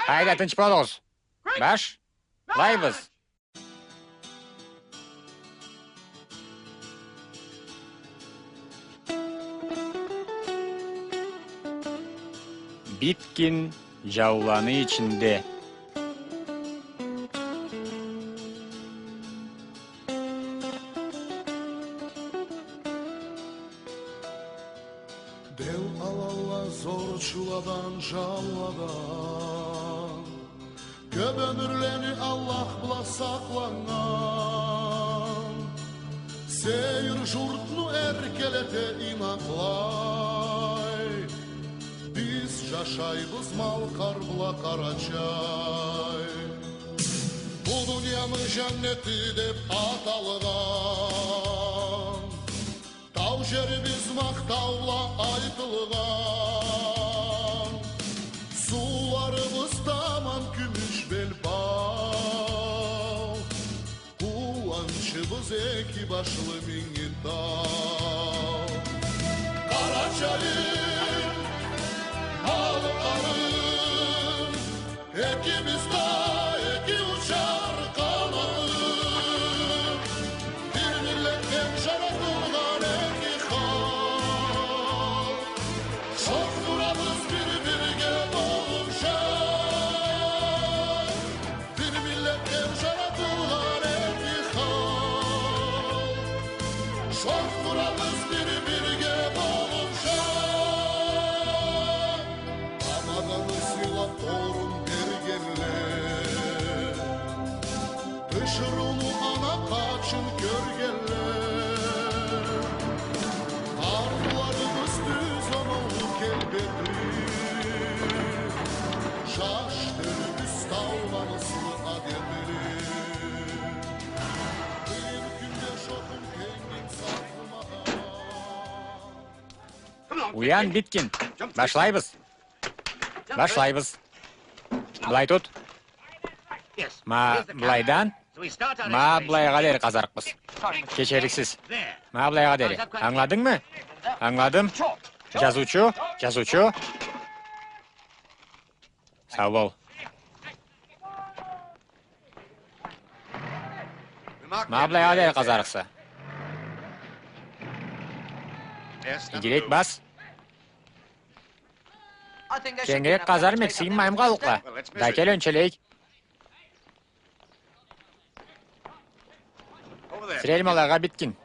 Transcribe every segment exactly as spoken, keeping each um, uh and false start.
Хайда, тынч болугъуз. Башлайбыз. Биткин джауланы ичинде. Дел алалла зорчуладан, джауладан. Кёб ёмюрлени Аллах бла сакъланнган, сейир джуртну эркелете инакълай. Биз джашайбыз Малкъар бла Къарачай. Бу дунияны джаннети деб аталгъан, тау джерибиз махтау бла айтылгъан, сууларыбыз тамам кюмюш белбау, къууанчыбыз эки башлы Минги тау. Къарачайым, Малкъарым, экибиз да эки учар къанатым. Бир миллетден джаратылгъан эки халкъ. Шохтурабыз бир-бирге болуп джан. Бир миллетден джаратылгъан эки халкъ. Шохтурабыз бир-бирге болуп джан. Тамаданы сыйлап орун бергенле, тиширыуну ана къачын кёргенле, къартларыбыз тюз оноулу келбетли, джаш тёлюбюз тау намыслы, адетли. Бюгюн кюнде джокъ тенги сакъламагъа. Уян, Биткин. Башлайбыз. Башлайбыз. Былай тут. Ма былайдан, ма былайгъа дери къазарыкъбыз. Кечериксиз. Ма былайгъа дери. Ангыладынгмы? Ангыладым. Джазыучу, джазыучу. Сау бол. Ма былайгъа дери къазарыкъса. Игирек бас. Кенгирек къазармы, эксигими майым къаллыкъла. Да кел, ёнчелейик. Сирелим алайгъа, Биткин.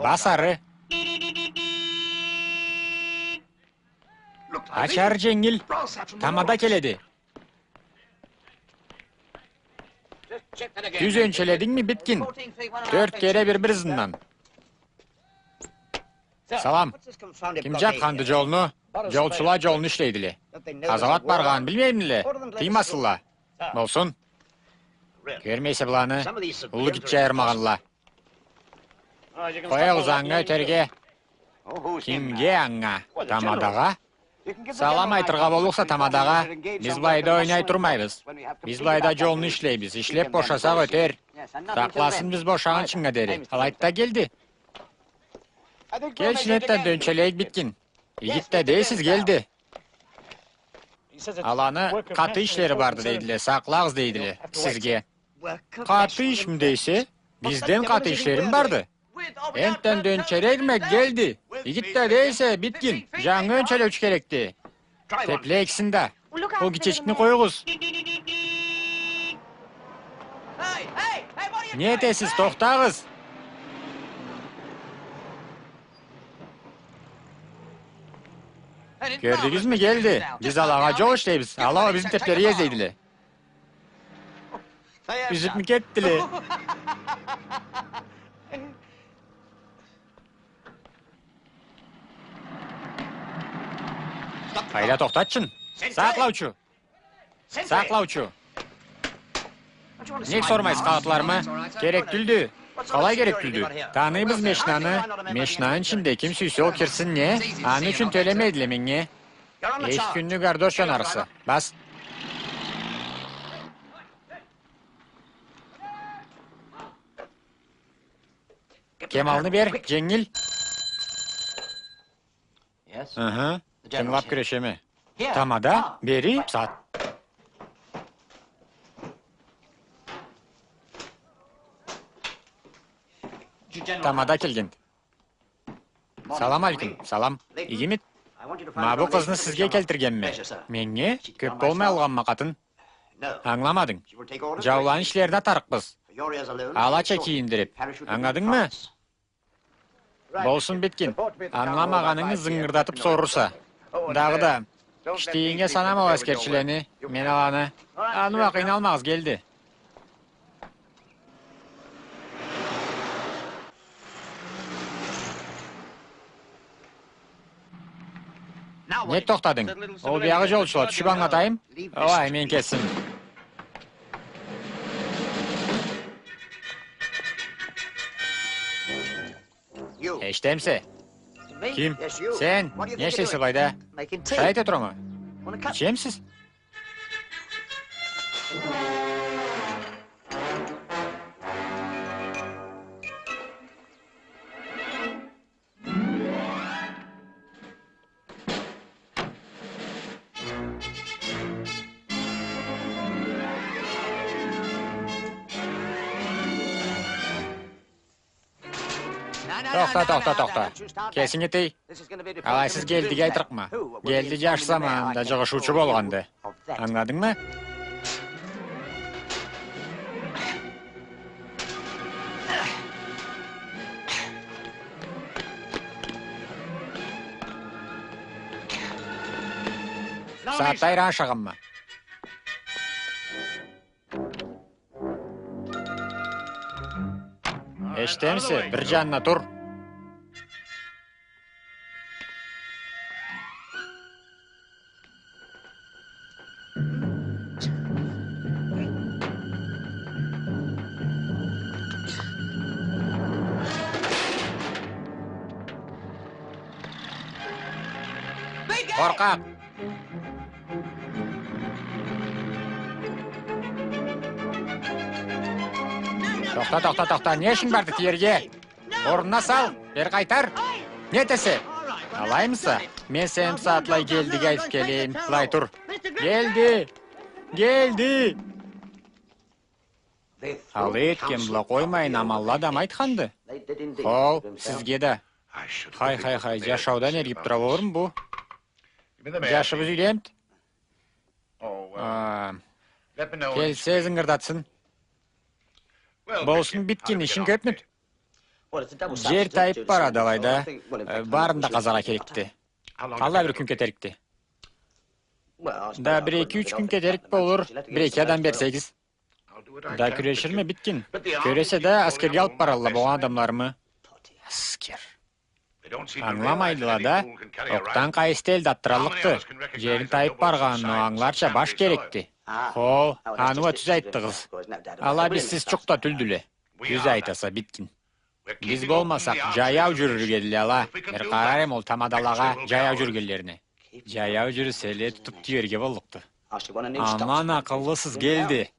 Бас ары. Ач ары, дженгил. Тамада келеди. Тюз ёнчеледингми, Биткин? Тёрт кере бир-бир ызындан. Салам. Ким джабханды джолну? Джолчула джолну ишлейдиле. Къазауат баргъанын билмеймидиле? Тыймасынла. Болсун. Кёрмейсе быланы, уллу-гитче айырмагъанла. Къоягъыз анга ётерге. Кимге анга? Тамадагъа? Салам айтыргъа боллукъса тамадагъа. Биз былайда ойнай турмайбыз. Биз былайда джолну ишлейбиз. Ишлеб бошасакъ ётер. Сакъласын биз бошагъынчынга дери. Алайды да, келди. Кел, энтда да ёнчелейик, Биткин. Игит да дейсиз, келди. Аланы къаты ишлери барды дейдиле, сакълагъыз дейдиле сизге. Къаты ишми дейсе? Бизден къаты ишлерими барды? Энтда да ёнчелейме, келди. Игит да дейсе, Биткин, джангы ёнчелеучю керекди. Тепле экисин да. Ол гитчечикни къоюгъуз. Не этесиз, тохтагъыз. Кёрдюгюзмю, келди. Биз алагъа джол ишлейбиз. Ала бизни теплерге излейдиле. Юзюбмю кетдиле? Къайда, тохтатчы. Сакълаучу. Сакълаучу. Нек сормайсыз къагъытларымы? Керек тюлдю. Къалай керек тюлдю? Таныйбыз мешнаны. Мешнаны ичинде ким сюйсе ол кирсин, не? Аны ючюн тёлемейдиле меннге. Эки кюнню гардош джанарыкъса. Бас. Кемалны бер, дженгил. Ыхы. Тынгылап кюрешеме. Тамада, бери, сат. Тамада келген. Салам алейкум. Салам. Игимит? Ма бу къызны сизге келтиргенме. Меннге? Кёп болмай алгъанма къатын. Ангыламадынг. Джауланы ишлерине атарыкъбыз. Алача кийиндирип. Ангыладынгмы? Болсун, Биткин. Ангыламагъанынгы зынгырдатып сорурса. Дагъыда, киштейинге санама ол аскерчилени, мен аланы. Ануа, къыйналмагъыз, Гелди. Не тохтадынг? Ол биягъы джолчула, тюшюп ангылатайым. Ой, мен кесим. Эшитемисе? Ким? Сен? Не ишлейсе былайда? Шай эте турамы? Ичемисиз? Тохта, тохта, тохта. Кесинги тый. Алайсыз Гелдиге айтырыкъма. Гелди джаш заманында джыгъышыучу болгъанды. Ангыладынгмы? Сагъатда айран ашагъанма. Эшитемисе? Бир джанына тур. Къоркъакъ! Тохта, тохта, тохта. Не ишинг барды тиерге? Орнуна сал, бери къайтар. Не этесе? Алаймыса? Мен сени бусагъатлай Гелдиге айтып келейим. Былай тур. Гелди! Гелди! Алай этген бла къоймайын, аманлы адам айтханды. Хоу, сизге да. Хай, хай, хай, джашаудан эригип тура болурму бу? Джашыбыз юйлемди. А, келсе, зынгырдатсын. Болсун, Биткин, ишинг кёпмюдю? Джер тайып барады алайда. Э, барын да къазаргъа керекди. Къаллай бир кюн кетерикди? Да бир эки-юч кюн кетерик болур, бир-эки адам берсегиз. Да кюреширме, Биткин. Кёресе да, аскерге алып баралла болгъан адамларымы? Аскер. Ангыламайдыла да, окъдан къайсы да элде атдыраллыкъды. Джерин тайып баргъанын ангыларча баш керекди. Хо, аны уа тюз айтдыгъыз. Ала бизсиз джукъ да тюлдюле. Тюз айтаса, Биткин. Биз болмасакъ, джаяу джюрюрге эдиле ала. Бир къарар эдим ол тамадалагъа, джаяу джюрюгенлерине. Джаяу джюрюселе, тутуп тюерге боллукъду. Аман акъыллысыз, Гелди.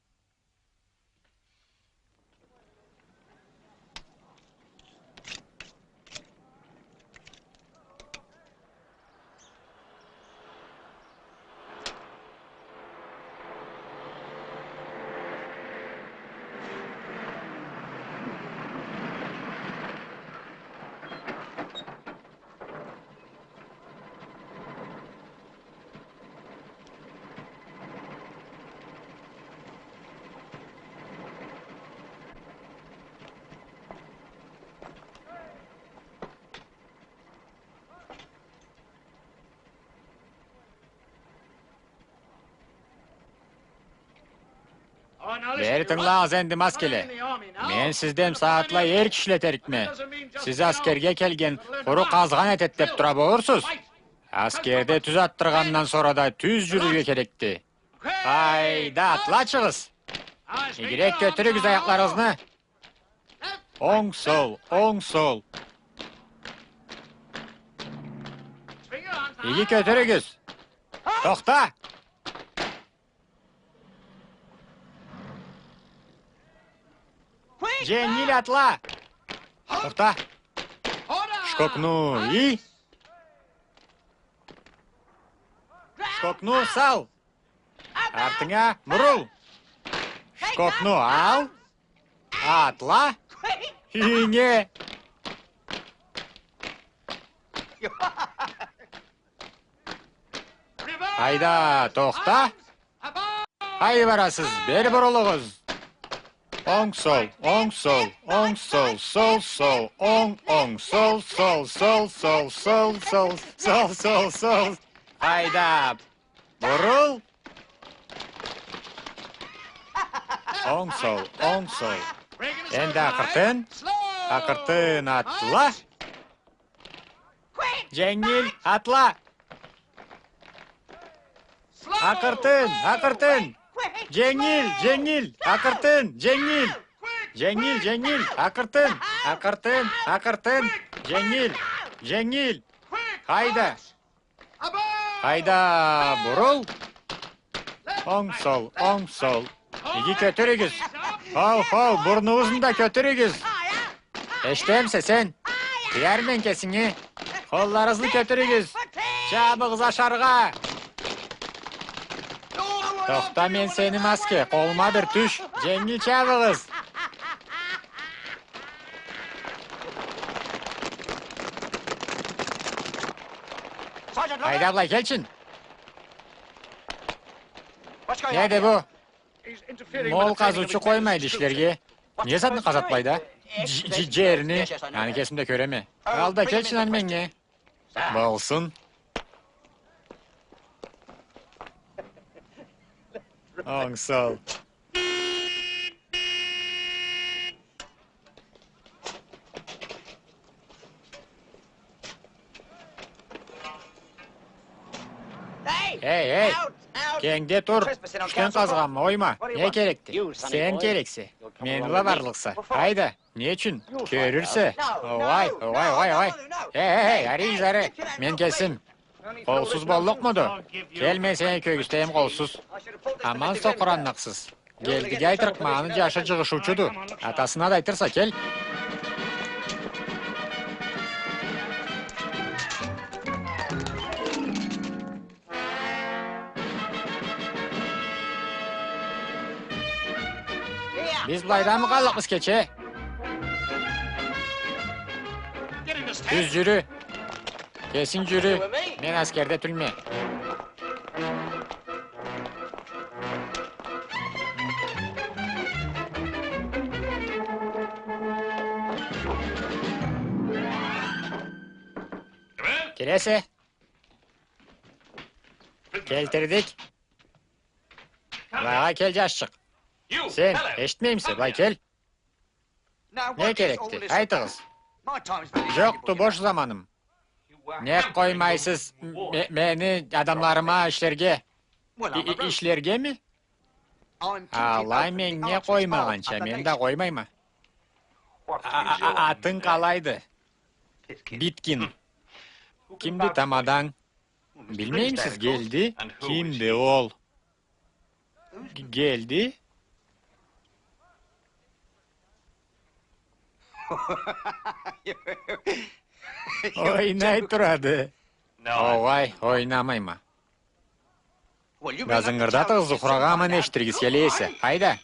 Бери тынгылагъыз энди, маскеле. Мен сизден бусагъатлай эр кишиле этерикме. Сиз аскерге келген къуру къазгъан этеди деп тура болурсуз. Аскерде тюз атдыргъандан сора да тюз джюрюрге керекди. Хайда, атлачыгъыз. Игирек кётюрюгюз аякъларыгъызны. Онг, сол, онг, сол. Иги кётюрюгюз. Тохта! Дженгил атла. Тохта. Шкокну ий. Шкокну сал. Артынга бурул. Шкокну ал. Атла. Юйюнге. Хайда, тохта. Къайда барасыз? Бери бурулугъуз. Онг, сол, онг, сол, онг, сол, сол, сол, онг, онг, сол, сол, сол. Хайда, бурул. Онг, сол, онг, сол. Энди акъыртын, акъыртын атла. Дженгил атла. Акъыртын, акъыртын. Дженгил, дженгил. Акъыртын, дженгил. Дженгил, дженгил. Акъыртын, акъыртын, акъыртын. Дженгил, дженгил. Хайда. Хайда, бурул. Онг, сол, онг, сол. Иги кётюрюгюз. Хоу, хоу, бурнугъузну да кётюрюгюз. Эшитемисе сен? Тыярма кесинги. Къолларыгъызны кётюрюгюз. Чабыгъыз ашаргъа. Тохта, мен сени, Маске. Къолума бир тюш. Дженгил чабыгъыз. Хайда, былай келчи. Неди бу? Мол къазыучу къоймайды ишлерге. Не затны къазады былайда? Дж-, дж-, джерни. Аны кесим да кёреме. Ал да келчи аны меннге. Болсун. Онг, сол. Эй, эй! Кенгде тур! Тюшген къазгъанма, ойма! Не керекди? Сен керексе. Мен бла барлыкъса. Хайда! Не ючюн? Кёрюрсе. Огъай, огъай, огъай, огъай. Эй, эй, эй, ары, ары. Мен кесим. Къолсуз боллукъмуду? Кел, мен сени кёргюзтейим къолсуз. Аман сокъуранныкъсыз. Гелдиге айтырыкъма, аны джашы джыгъышыучуду. Атасына да айтырса, кел. Биз былайдамы къаллыкъбыз кече? Тюз джюрю. Кесинг джюрю. Мен аскерде тюлме. Келесе? Келтирдик. Былайгъа кел, джашчыкъ. Сен, эшитмеймисе, былай кел. Не керекди? Айтыгъыз. Джокъду бош заманым. Нек къоймайсыз ме-, мени адамларыма ишлерге? И-, и-, ишлергеми? Алай меннге къоймагъанча, мен да къоймайма. А-, а-, а-, атынг къалайды? Биткин. Кимди тамаданг? Билмеймисиз, Гелди? Кимди ол? Гелди? Ойнай турады. Огъай, ойнамайма. Да зынгырдатыгъыз, Зухрагъа аман эшитдиригиз келе эсе. Хайда,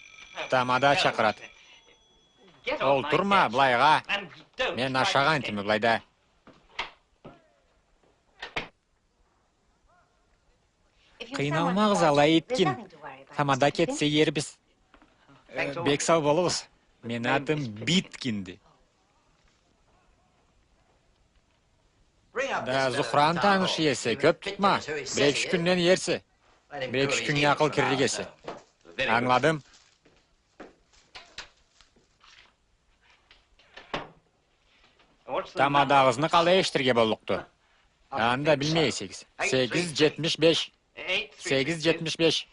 тамада чакъырады. Олтурма былайгъа. Мен ашагъан этеме былайда. Къыйналмагъыз, алай этгин. Тамада кетсе, иербиз. Э, бек сау болугъуз. Мени атым Биткинди. Да Зухраны танышы эсе, кёп тутма. Бир-эки-юч кюнден иерсе. Бир-эки-юч кюннге акъыл кирлик эсе. Ангыладым. Тамадагъызны къалай эшитирге боллукъду? Аны да билмей эсегиз. Сегиз джетмиш беш. Сегиз джетмиш беш.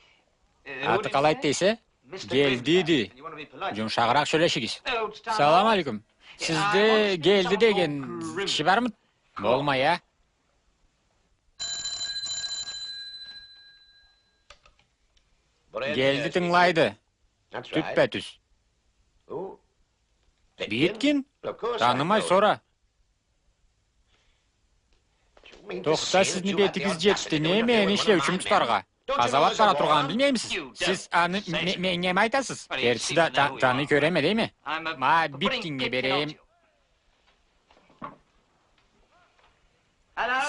Аты къалайды дейсе? Гелдиди. Джумшагъыракъ сёлешигиз. Салам алейкум. Сизде Гелди деген киши бармы? Болмай а. Гелди тынгылайды. Тюппе-тюз. Биткин? Танымай, сора. Тохта, сизни бетигиз джетди. Не, мени ишлеучюм тутаргъа? Къазауат бара тургъанын билмеймисиз? Сиз аны ме-, ме-, меннге ми айтасыз? Кертиси да та-, таный кёреме, дейме? Ма Биткиннге берейим.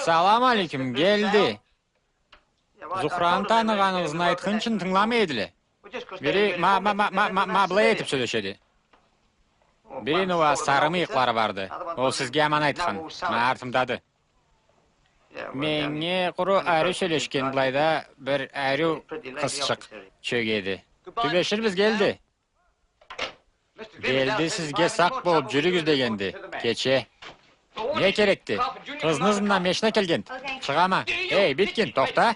Салам алейкум, Гелди. Зухраны таныгъаныгъызны айтхынчын тынгыламай эдиле. Бири ма, ма, ма, ма, ма, ма былай этип сёлешеди. Бирини уа сары мыйыкълары барды. Ол сизге аман айтхан. Ма артымдады. Меннге къуру ариу сёлешген, былайда бир ариу къызчыкъ чёгеди. Тюбеширбиз, Гелди. Гелди сизге сакъ болуп джюрюгюз дегенди. Кече. Не керекди? Къызны ызындан машина келгенди. Чыгъама. Эй, Биткин, тохта.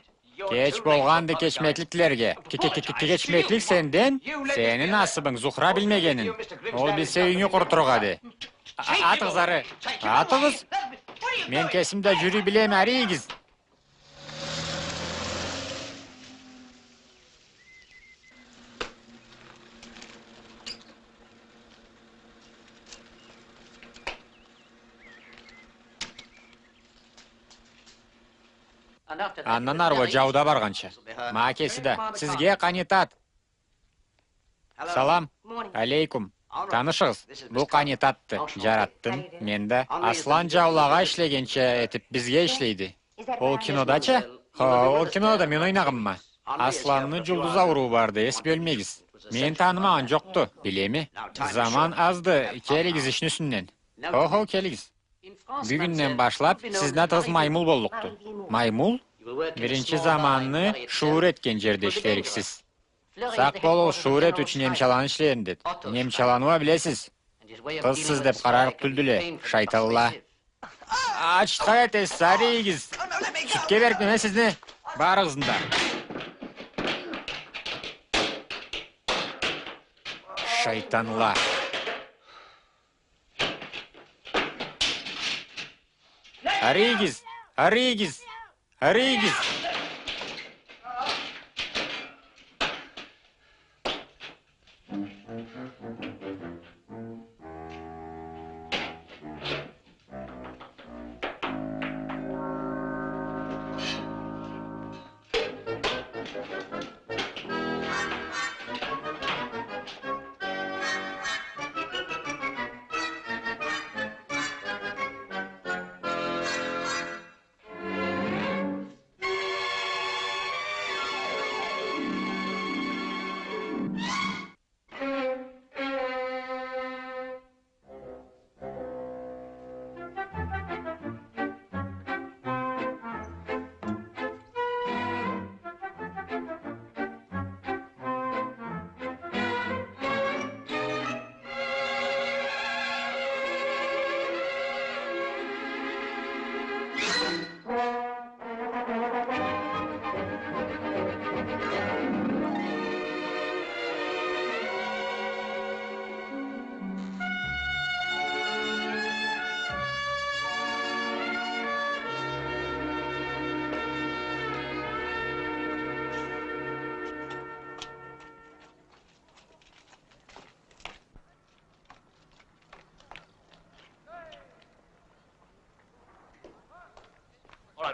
Кеч болгъанды кечмеклик тилерге. Ке-, ке-, ке-, кечмеклик сенден, сени насыбынг Зухра билмегенин. Ол билсе, юйюнгю къурутурукъ эди. А-, атыгъыз ары. Атыгъыз. Мен кесим да джюрюй билеме, ары ийигиз. Андан ары уа джауда баргъанча. Ма кеси да. Сизге Къанитат. Салам. Алейкум. Танышыгъыз. Бу Къанитатды. Джаратдым. Мен да. Аслан джаулагъа ишлегенча этип, бизге ишлейди. Ол кинодача? Хо, ол кинода мен ойнагъанма. Асланны джулдуз аурууу барды, эс бёлмегиз. Мен танымагъан джокъду, билеме. Заман азды, келигиз ишни юсюнден. Хо-хо, келигиз. Бюгюнден башлап сизни атыгъыз Маймул боллукъду. Маймул? Биринчи заманны шуур этген джерде ишлериксиз. Сакъ болугъуз, шуур этиучю немчаланы ишлерин дед. Немчаланы уа билесиз. Къызсыз деп къарарыкъ тюлдюле, шайтанла. Ачытхан этесиз, ары ийигиз. Сютге берикме мен сизни. Барыгъызны да. Шайтанла. Ары ийигиз, ары ийигиз, ары ийигиз.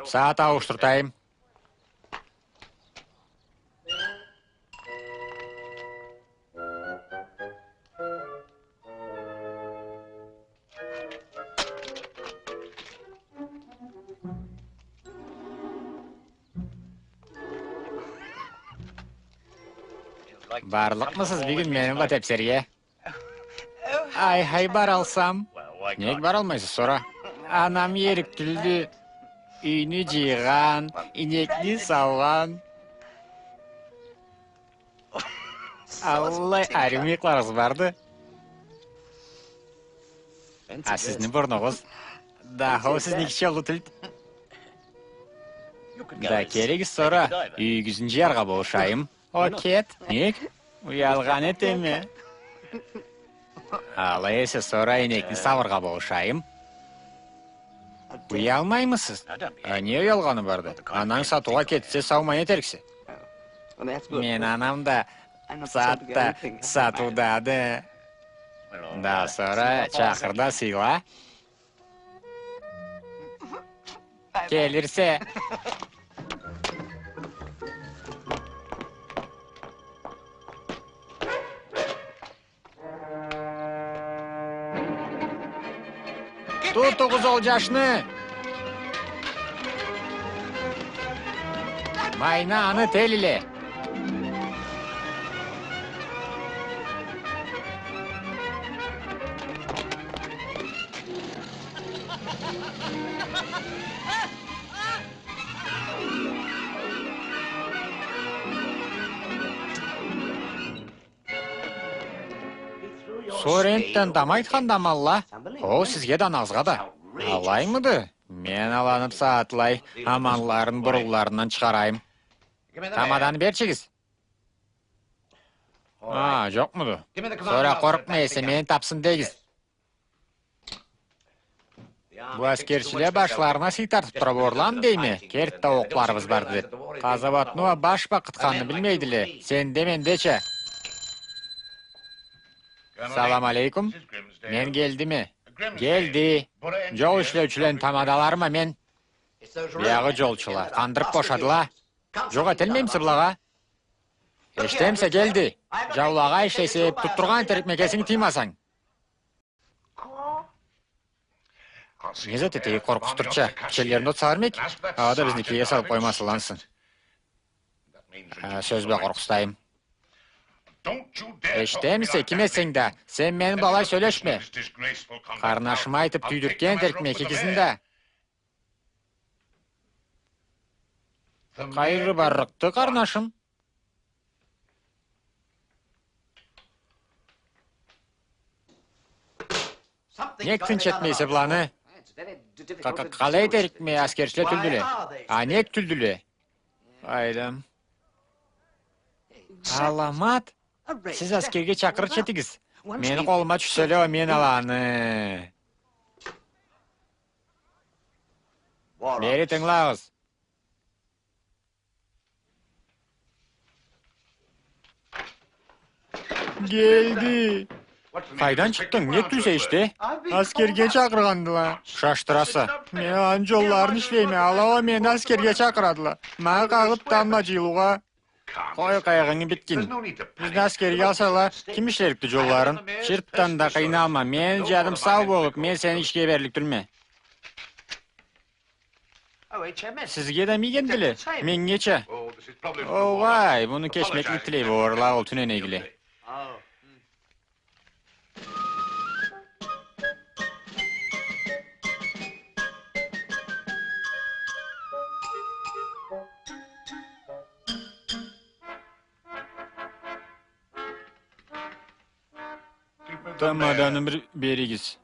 Сагъат ауушдуртайым. Барлыкъмысыз бюгюн мени бла тепсерге? Ай-хай, баралсам. Нек баралмайса, сора. Анам эрик тюлдю. Юйню джыйгъан, ийнекни саугъан. Аллай ариу мыйыкъларыгъыз барды. А сизни бурнугъуз? Да, хо, сизники чы уллу тюлдю. Да келигиз, сора юйюгюзню джыяргъа болушайым. О, кет. Нек? Уялгъан этеме. Алай эсе, сора ийнекни сауургъа болушайым. Уялмаймысыз? А не уялгъаны барды? Ананг сатыугъа кетсе, саумай не этериксе? Мени анам да сатыуда, сатыудады. Да сора чакъыр да сыйла. Келирсе. Тутугъуз ол джашны! Майна аны, телиле! Сорентден да ма айтханды аманла? Ол сизге да, анагъызгъа да. Алаймыды? Мен аланы бусагъатлай аманларын бурунларындан чыгъарайым. Тамаданы берчигиз. А, джокъмуду? Сора къоркъмай эсе, мени тапсын дегиз. Бу аскерчиле башларына сый тартып тура болурламы дейме, керти да окъларыбыз барды деп. Къазауатны уа баш бакъытханны билмейдиле, сенде-мендеча. Салам алейкум. Мен Гелдиме. Гелди. Джол ишлеучюлени тамадаларыма мен. Биягъы джолчула. Къандырып бошадыла. Джукъ эталмаймыса былагъа? Эшитемисе, Гелди? Джаулагъа ишлесе, туттургъан этерикме кесинги тыймасанг. Не зат этейик, къоркъуз турча. Пиченлерин от салырмы эдик? Ала да бизникилеге салып къоймасынла ансы. Ха, сёз бла къоркъузтайым. Эшитемисе, ким эсенг да, сен мени бла алай сёлешме. Къарнашыма айтып тюйдюртген этерикме экигизни да. Къайры барлыкъды, къарнашым? Нек тынч этмейсе быланы? Къа-, къа-, къалай этерикме, аскерчиле тюлдюле. А нек тюлдюле? Къайдам. Аламат. Сиз аскерге чакъырырча этигиз. Мени къолума тюшселе, мен аланы. Бери тынгылагъыз. Гелди. Къайдан чыкъдынг? Нек тюлсе ишде? Аскерге чакъыргъандыла. Шашдыраса. Мен аланы джолларын ишлейме, ала уа мени аскерге чакъырадыла. Ма къагъыт тамбла джыйылыугъа. Къой къайгъынгы, Биткин. Бизни аскерге алсала, ким ишлерикди джолларын? Чыртдан да къыйналма. Мени джаным сау болуп, мен сени ишге берлик тюлме. Сизге да мийгендиле? Меннге чы. Огъай, муну кечмеклик тилей болурла ол тюненегиле. Тамаданы бир беригиз.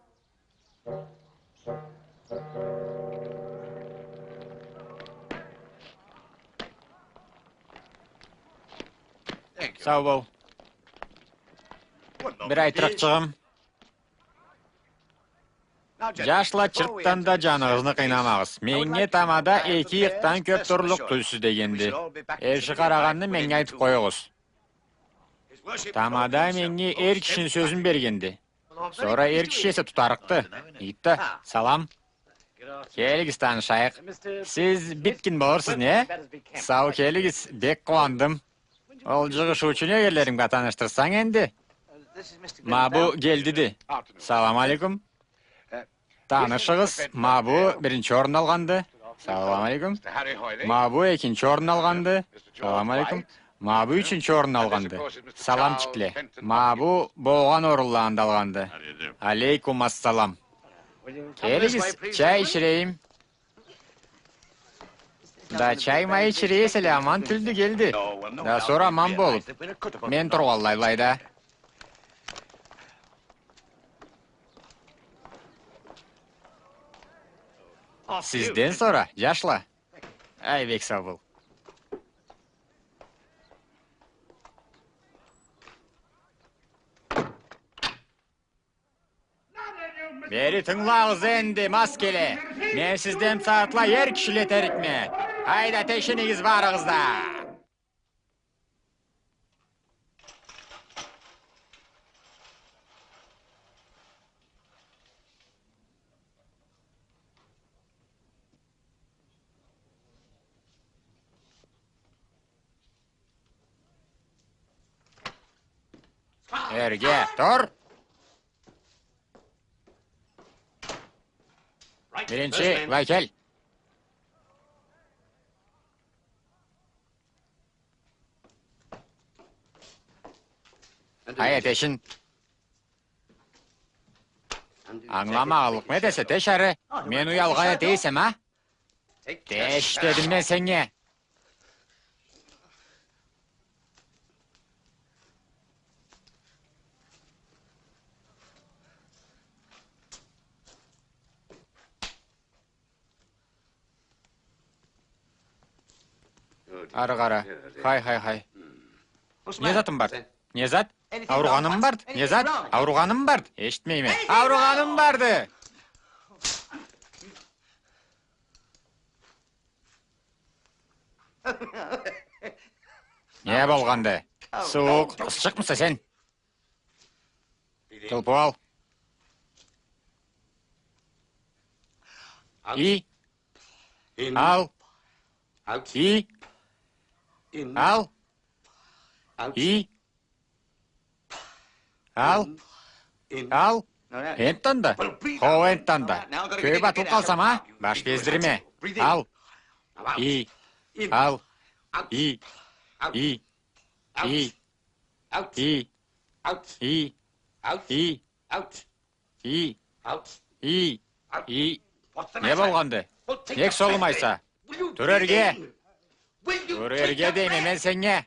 Сау бол. Бир айтырыкъчыгъым. Джашла, чыртдан да джаныгъызны къыйнамагъыз. Меннге тамада эки ыйыкъдан кёп турлукъ тюлсюз дегенди. Эрши къарагъанны меннге айтып къоюгъуз. Тамада меннге эр кишини сёзюн бергенди. Сора эр киши эсе тутарыкъды. Ийди да, салам. Келигиз, танышайыкъ. Сиз Биткин болурсуз, не? Сау келигиз, бек къууандым. Ол джыгъышыучу нёгерлеринг бла танышдырсанг энди. Ма бу Гелдиди. Салам алейкум. Танышыгъыз, ма бу биринчи орунну алгъанды. Салам алейкум. Ма бу экинчи орунну алгъанды. Салам алейкум. Ма бу ючюнчю орунну алгъанды. Саламчикле. Ма бу болгъан орунланы да алгъанды. Алейкум ассалам. Келигиз, чай ичирейим. Да чай-май ичирейим эселе, аман тюлдю, Гелди. Да сора аман болуп. Мен тургъанлай былайда. Сизден сора, джашла. Ай, бек сау бол. Бери тынгылагъыз энди, маскеле. Мен сизден бусагъатлай эр кишиле этерикме. Хайда, тешинигиз барыгъыз да. Ёрге тур. Биринчи, былай кел. Ай, этешин. Ангыламагъанлыкъмы этесе, теш ары. Мен уялгъан эте эсем, а? Теш дедим мен сеннге. Ары къара. Хай, хай, хай. Не затынг бар? Не зат? Ауругъанынгмы бар? Не зат? Ауругъанынгмы бар? Эшитмейме. Ауругъаным барды! Не болгъанды? Сууукъ, ысчыкъмыса сен? Тылпыу ал. И. Ал. И. Ал. И. Ал. Ал. Энтда да. Хо, энтда да. Кёп атылыб къалсам, а? Баш бездирме. Ал. И. Ал. И. И. И. И. И. И. И. И. И. Не болгъанды? Нек солумайса? Тур ёрге! Тур ёрге дейме мен сеннге!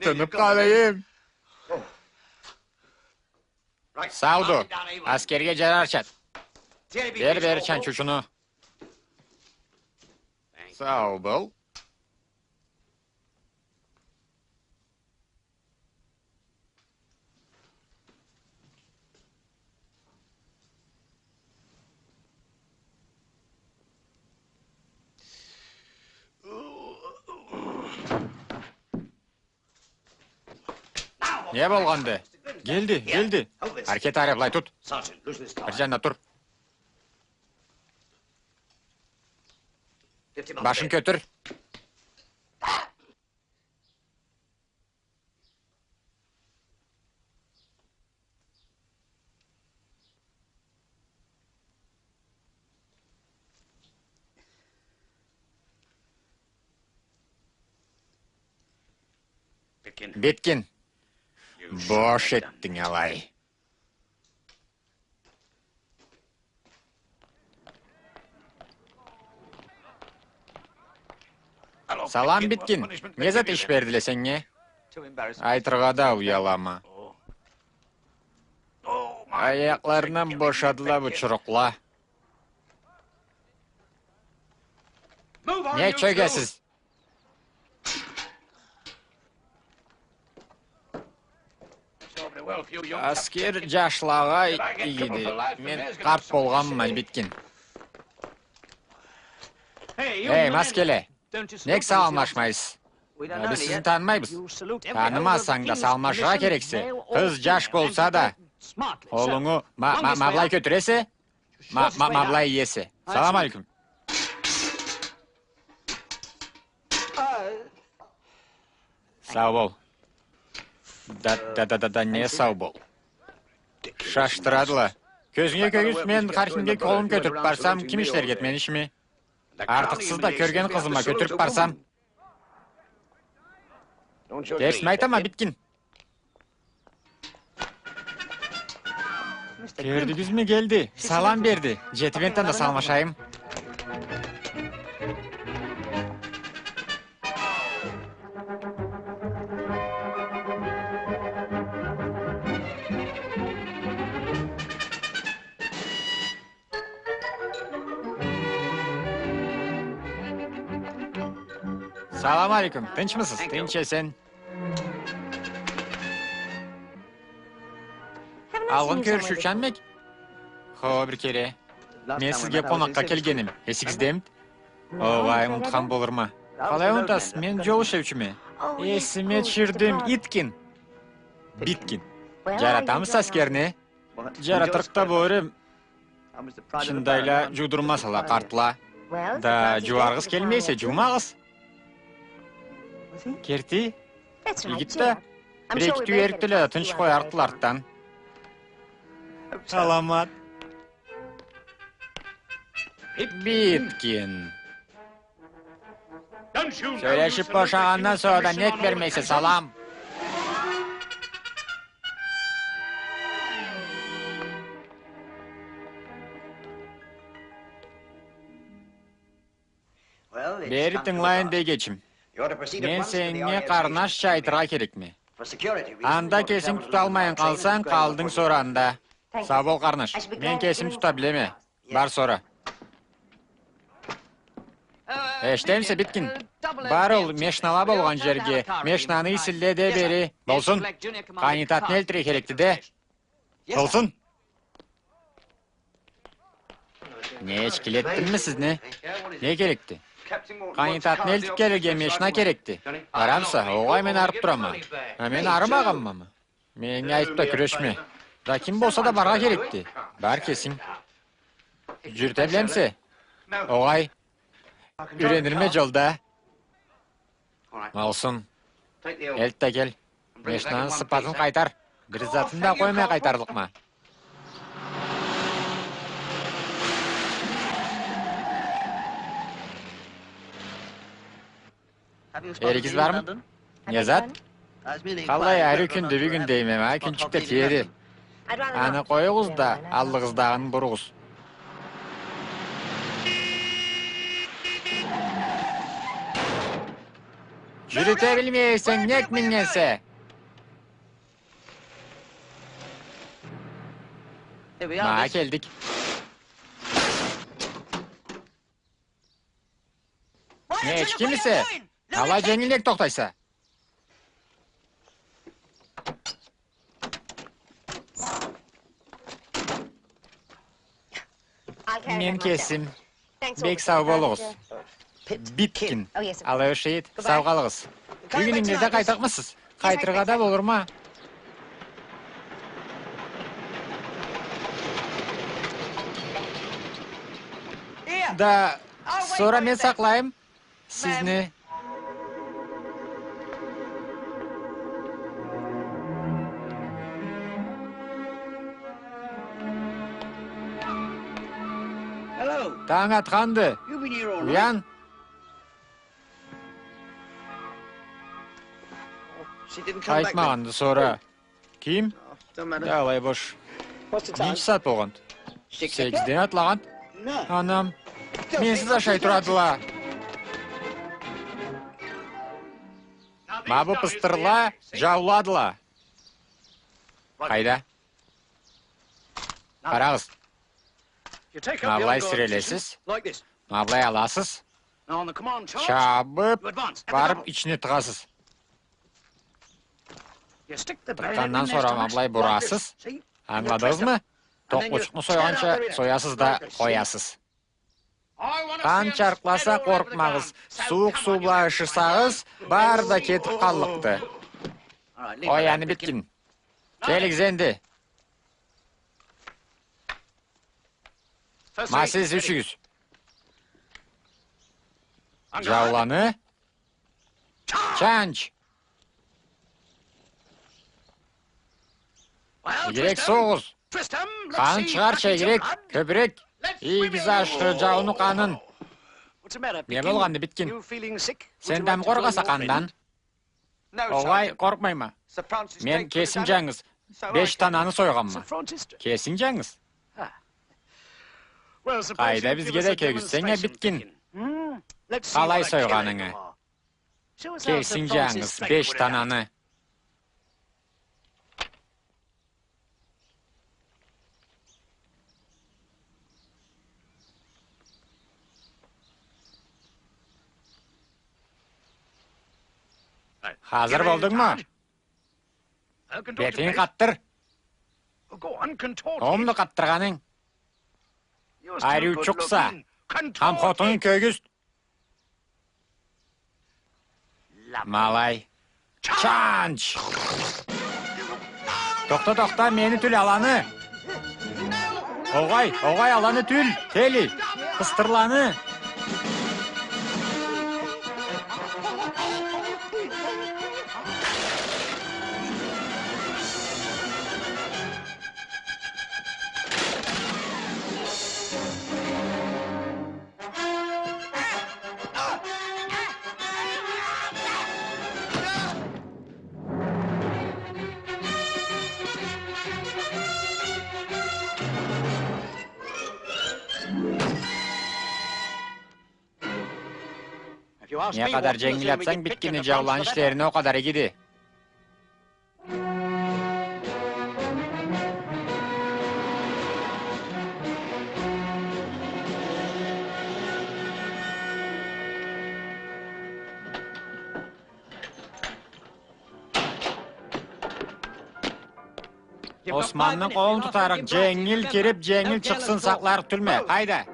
Тыныб къалайым. Сауду. Аскерге джарарча. Бер, бер чанчучуну. Сау бол. Не болгъанды? Келди, келди. Аркет ары, былай тут. Бир джанына тур. Башын кётюр. Биткин. Бош этдинг алай. Салам, Биткин. Не зат иш бердиле сеннге? Айтыргъа да уялама. Аякъларындан бошадыла бу чурукъла. Не чёгесиз? Аскер джашлагъа игиди. Мен къарт болгъанма, Биткин. Эй, маскеле! Нек саламлашмайсыз? Биз сизни танымайбыз. Танымасанг да, саламлашыргъа керексе. Къыз, джаш болса да. Къолунгу ма, ма, ма былай кётюресе. Ма, ма, ма былай иесе. Салам алейкум. Сау бол. Да, да, да, да, да, не сау бол? Шашдырадыла. Кёзюнге кёгюз, мен хар кимге къолум кётюрюб барсам, ким ишлерге эди мени ишими? Артыкъсыз да кёрген къызыма кётюрюб барсам. Терсми айтама, Биткин? Кёрдюгюзмю, келди. Салам берди. Джетиб энтда да саламлашайым. Салам алейкум. Тынчмысыз? Тынч эсен. Алгъын кёрюшюучю эдик? Хо, бир кере. Мен сизге къонакъгъа келгеним. Эсигиздемиди? Огъай, унутхан болурма. Къалай унутасыз? Мен джол ишлеучюме. Эсиме тюшюрдюм, Иткин. Биткин. Джаратамысыз аскерни? Джаратырыкъ да болур эм. Чындайла джуудурмасала къартла. Да джууаргъыз келмей эсе, джуумагъыз. Керти? Игит да. Бир-эки тюберик да тынч къоярыкъдыла артдан. Саламат. Биткин. Сёлешип бошагъандан сора да нек бермейсе салам? Бери тынгыла энди, эгечим. Мен сеннге къарнашча айтыргъа керекме. Анда кесинг туталмайын къалсанг, къалдынг сора анда. Сау бол, къарнаш. Мен кесим тута билеме. Бар сора. Эшитемисе, Биткин? Бар ол мешнала болгъан джерге, мешнаны исинле да бери. Болсун. Къайнытатны элтирге керекди да. Болсун. Не, эчкилетдимми сизни? Не керекди? Къайнытатны элтип келирге мешна керекди. Барамыса? Огъай, мен арып турама. А мен арымагъанмамы? Меннге айтып да кюрешме. Да ким болса да барыргъа керекди. Бар кесинг. Джюрюте билемисе? Огъай. Юренирме джолда. Болсун. Элт да кел. Мешнаны сыпатын къайтар. Бир затын да къоймай къайтарлыкъма. Эригиз бармы? Не зат? Къалай ариу кюндю бюгюн, дейме, а кюнчюк да тиеди. Аны къоюгъуз да, аллыгъыздагъын буругъуз. Джюрюте билмей эсенг, нек миннгенсе? Ма келдик. Не, эчкимисе? Алай дженгил нек тохтайса? Мен кесим. Бек сау болугъуз. Биткин. Алай ошайды. Сау къалыгъыз. Бюгюн ингирде къайтырыкъмысыз? Къайтыргъа да болурма? Да, сора мен сакълайым сизни. Танг атханды. Уян. Къайтмагъанды сора. Ким? Да, алай бош. Ненчи сагъат болгъанды? Сегизден атлагъанды. Анам, менсиз ашай турадыла. Ма бу пыстырла джауладыла. Къайда? Къарагъыз. Ма былай сирелесиз. Ма былай аласыз. Чабып барып ичине тыгъасыз. Тыкъгъандан сора ма былай бурасыз. Ангыладыгъызмы? Токъ къучукъну сойгъанча соясыз да къоясыз. Къан чаркъласа, къоркъмагъыз. Сууукъ суу бла ышысагъыз, бары да кетип къаллыкъды. Къой аны, Биткин. Келигиз энди. Ма сиз ючюгюз. Джауланы. Чанч! Игирек согъугъуз. Къанын чыгъарча игирек, кёбюрек. Ийигиз ашхы джауну къанын. Не болгъанды, Биткин? Сен да къоркъаса къандан? Огъай, къоркъмайма. Мен кесим джангыз беш тананы сойгъанма. Кесинг джангыз. Къайда, бизге да кёргюзтсенг а, Биткин. Къалай сойгъанынгы. Кесинг джангыз беш тананы. Хазыр болдунгму? Бетинги къатдыр. Омду къатдыргъанынг? Ариучукъса. Хамхотунгу кёргюзт. Ма алай. Чанч! Тохта, тохта, мени тюл, аланы! Огъай, огъай, аланы тюл, Тели, къыстырланы. Не къадар дженгил атсанг биткинни, джауланы ишлерини, о къадар игиди. Османны къолун тутарыкъ, дженгил кириб, дженгил чыкъсын сакъларыкъ тюлме. Хайда.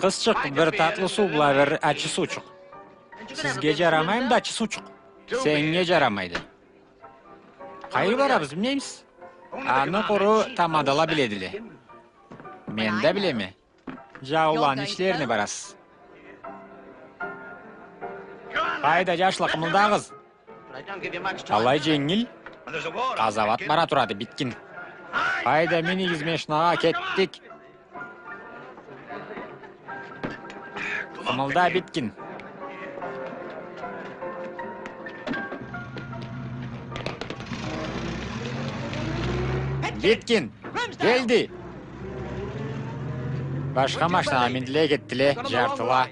Къызчыкъ, бир татлы суу бла бир ачы суучукъ. Сизге джарамаймыды ачы суучукъ? Сеннге джарамайды. Къайры барабыз, билмеймисиз? Аны къуру тамадала биледиле. Мен да билеме. Джауланы ишлерине барасыз. Хайда, джашла, къымылдагъыз. Алай дженгил. Къазауат бара турады, биткин. Хайда, минигиз машинагъа, кетдик. Къымылда, биткин. Биткин. Келди. Башха машинагъа миндиле, кетдиле, джартыла.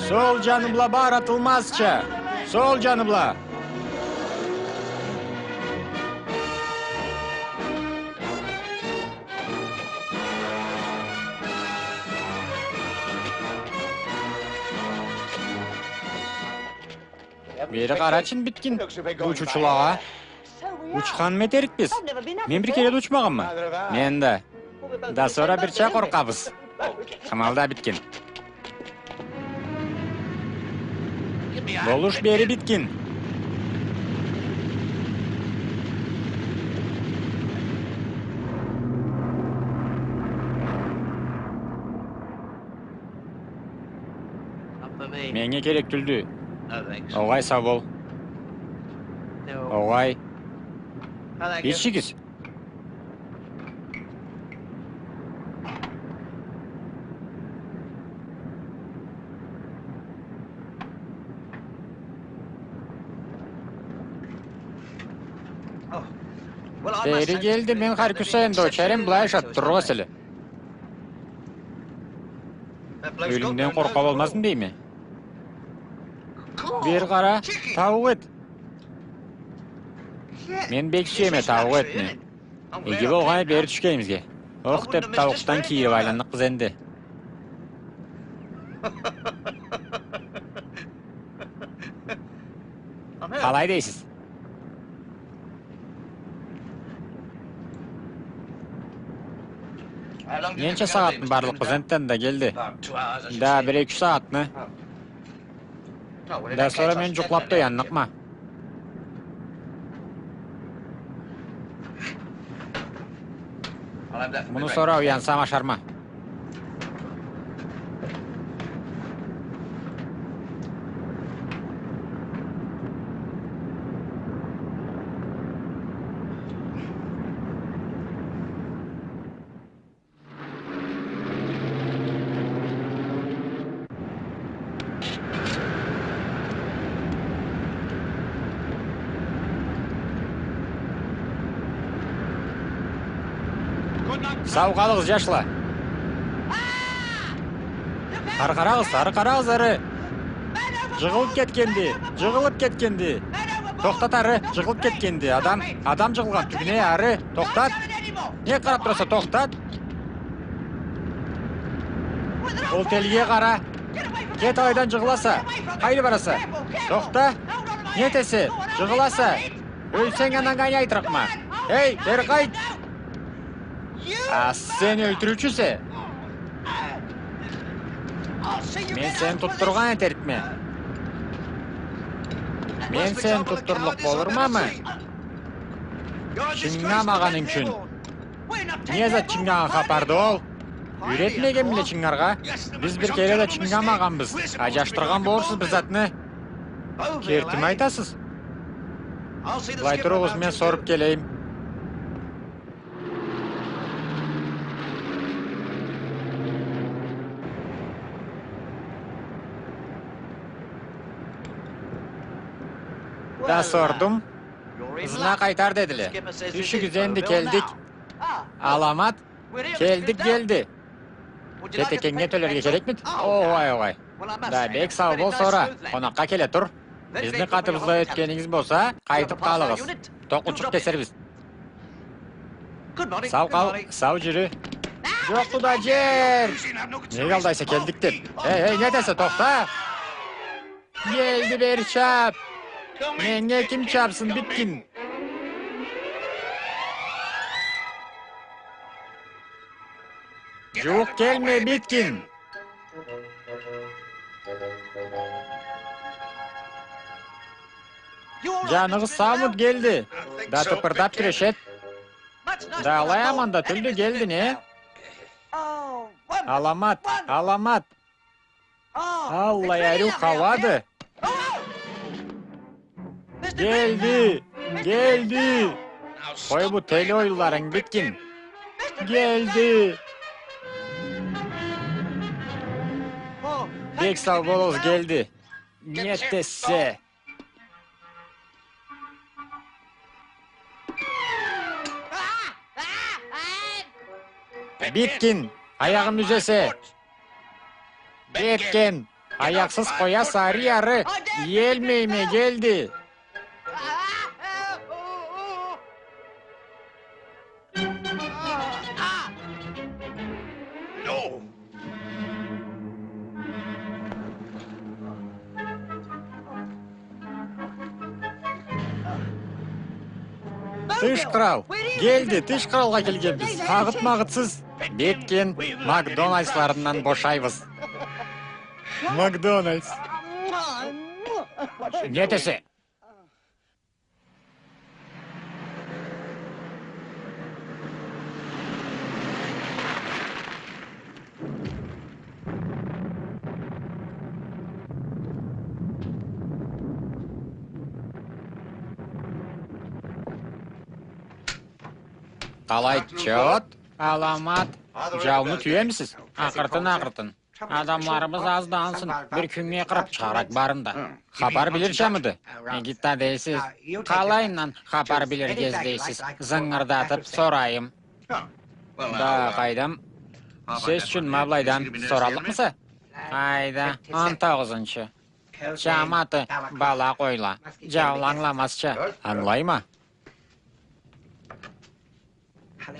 Сол джаны бла бар, атылмазча. Сол джаны бла. Бери къарачы, биткин. Бу учуучулагъа. Учханмы этерикбиз? Мен бир кере да учмагъанма. Мен да. Да сора бирча къоркъабыз. Къымылда, биткин. Болуш бери, биткин. Меннге керек тюлдю. Огъай, сау бол. Огъай. Ичигиз. Бери келди, мен хар кюн сайын да учарем, былай ашап туругъуз эле. Ёлюмден къоркъа болмазмы дейме. Бир къара, тауукъ эт. Мен бек сюеме тауукъ этни. Иги болгъан эди бери тюшгенибизге. Ох, деп, тауукъдан кийирип айланныкъбыз энди. Къалай дейсиз? Ненча сагъатны барлыкъбыз энтда, Келди? Да бир-эки-юч сагъатны. Да сора мен джукълап да уянныкъма. Муну сора уянсам ашарма. Сау къалыгъыз, джашла. Ары къарагъыз, ары къарагъыз, ары. Джыгъылып кетгенди, джыгъылып кетгенди. Тохтат, ары, джыгъылып кетгенди. Адам, адам джыгъылгъан тюбюне, ары. Тохтат. Не къарап тураса, тохтат. Ол телиге къара. Кет алайдан, джыгъыласа. Къайры бараса? Тохта. Не этесе? Джыгъыласа. Ёлсенг, андан къайры айтырыкъма. Эй, бери къайт! А сен ёлтюрюучюсе. Мен сени тутдургъан этерикме. Мен сени тутдурлукъ болурмамы? Чынгамагъанынг ючюн. Не зат чынгагъан хапарды ол? Юйретмегенмиле чынгаргъа. Биз бир кере да чынгамагъанбыз. Аджашдыргъан болурсуз бир затны. Кертими айтасыз? Былай туругъуз, мен соруп келейим. Да сордум. Ызына къайтар дедиле. Ючюгюз энди келдик. Аламат. Келдик, келди. Кетекеннге тёлерге керекмиди? Огъай, огъай. Да бек сау бол, сора. Къонакъгъа келе тур. Бизни къатыбызда ётгенигиз болса, къайтып къалыгъыз. Токъ учукъ кесербиз. Сау къал, сау жюрю. Жокъду да жер! Неге алдайса келдик деп? Эй, эй, не этесе, тохта! Келди бери чап! Меннге ким чапсын, Биткин? Жууукъ келме, Биткин! Жаныгъыз саумуду, Гелди? Да тыпырдап кюрешед. Да алай аман да тюлдю, Гелди, не? Аламат, аламат. Аллай ариу хауады. Гелди, Гелди. Къой бу теле оюнларынгы, Биткин. Гелди. Бек сау болугъуз, Гелди. Не этесе? Биткин, аягъымы юзесе. Биткин, аякъсыз къояса ары-ары. Иелмейме, Гелди. Тыш кърал! Гелди, тыш къралгъа келгенбиз. Къагъыт-магъытсыз. Биткин, Макдоналдсларындан бошайбыз. Макдоналдс. Не этесе? Къалай, чот? Аламат. Жауну тюемисиз? Акъыртын, акъыртын. Адамларыбыз аздан ансын, бир кюннге къырып чыгъарыкъ барын да. Хапар билирчамыды? Иги да дейсиз. Къалайындан хапар билирге излейсиз? Зынгырдатып сорайым. Да, къайдам. Сёз ючюн, ма былайдан сораллыкъмыса? Къайда, он тогъузунчу. Чаматы, бала къойла. Жаула ангыламазча. Ангылайма.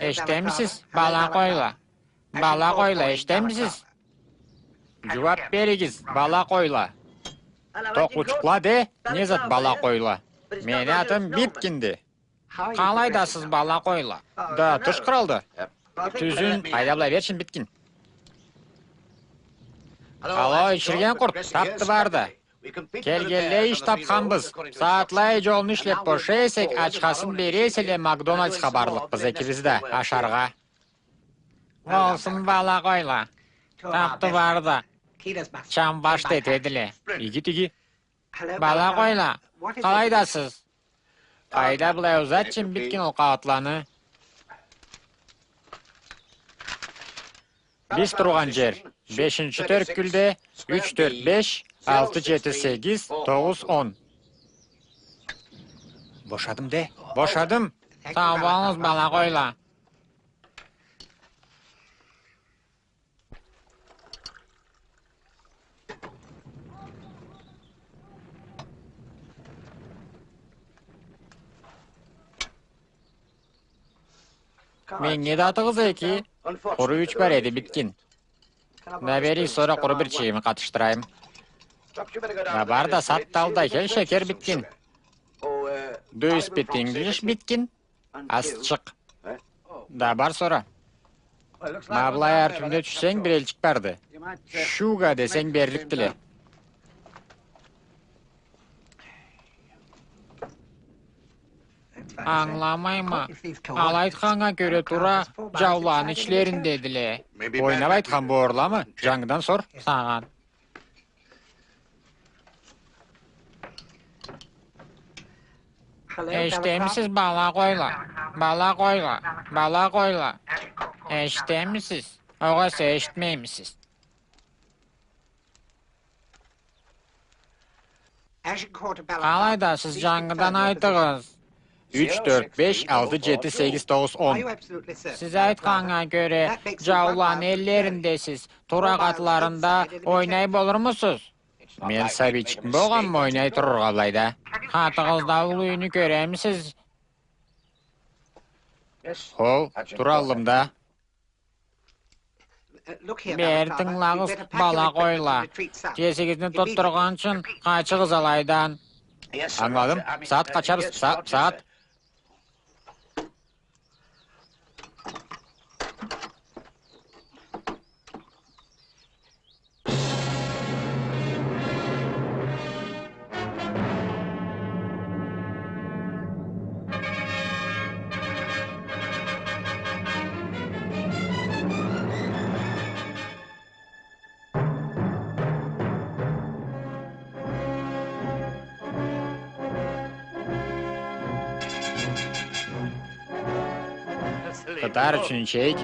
Эшитемисиз, бала къойла? Бала къойла, эшитемисиз? Жууап беригиз, бала къойла. Токъ учукъла де, не зат бала къойла? Мени атым Биткинди. Къалайдасыз, бала къойла? Да тыш къралда. Тюзюн, къайда, былай берчи, Биткин. Алло, ичирген къурт, тапды бары да. Келгенлей иш тапханбыз. Сагъатлай жолну ишлеп бошай эсек, ачхасын бере эселе, Макдоналдсха барлыкъбыз экибиз да ашаргъа. Болсун, бала къойла. Тапды бары да. Чамбаш да этедиле. Иги-тиги. Бала къойла, къалайдасыз? Къайда, былай узатчы, Биткин, ол къагъытланы. Биз тургъан жер: бешинчи тёрткюлде, юч, тёрт, беш, алты, жети, сегиз, тогъуз, он. Бошадым де. Бошадым. Сау болугъуз, бала къойла. Меннге да атыгъыз эки. Къуру юч бар эди, Биткин. Да бери, сора къуру бир чийими къатышдырайым. Да бар да сат да ал да кел, шекер, Биткин. Do you speak English, Биткин? Азчыкъ. Да бар сора. Ма былай ар тюбюне тюшсенг, бир элчик барды. Шуга десенг, берликдиле. Ангыламайма. Алай айтханнга кёре тура, джауланы ичлериндедиле. Ойнаб айтхан болурламы? Джангыдан сор, сагъан. Эшитемисиз, бала къойла? Бала къойла, бала къойла. Эшитемисиз? Огъесе эшитмеймисиз? Къалайда, сиз джангыдан айтыгъыз. Юч, тёрт, беш, алты, джети, сегиз, тогъуз, он. Сиз айтханнга кёре, джауланы эллериндесиз. Тура къатларында ойнай болурмусуз? Мен сабийчик болгъанма ойнай турургъа былайда. Къатыгъызда уллу юйню кёремисиз? Хо, тура аллымда. Бери тынгылагъыз, бала къойла. Кесигизни тутдургъанчын, къачыгъыз алайдан. Ангыладым. Сагъат къачабыз, са-, сагъат. Къытар ючюн чек.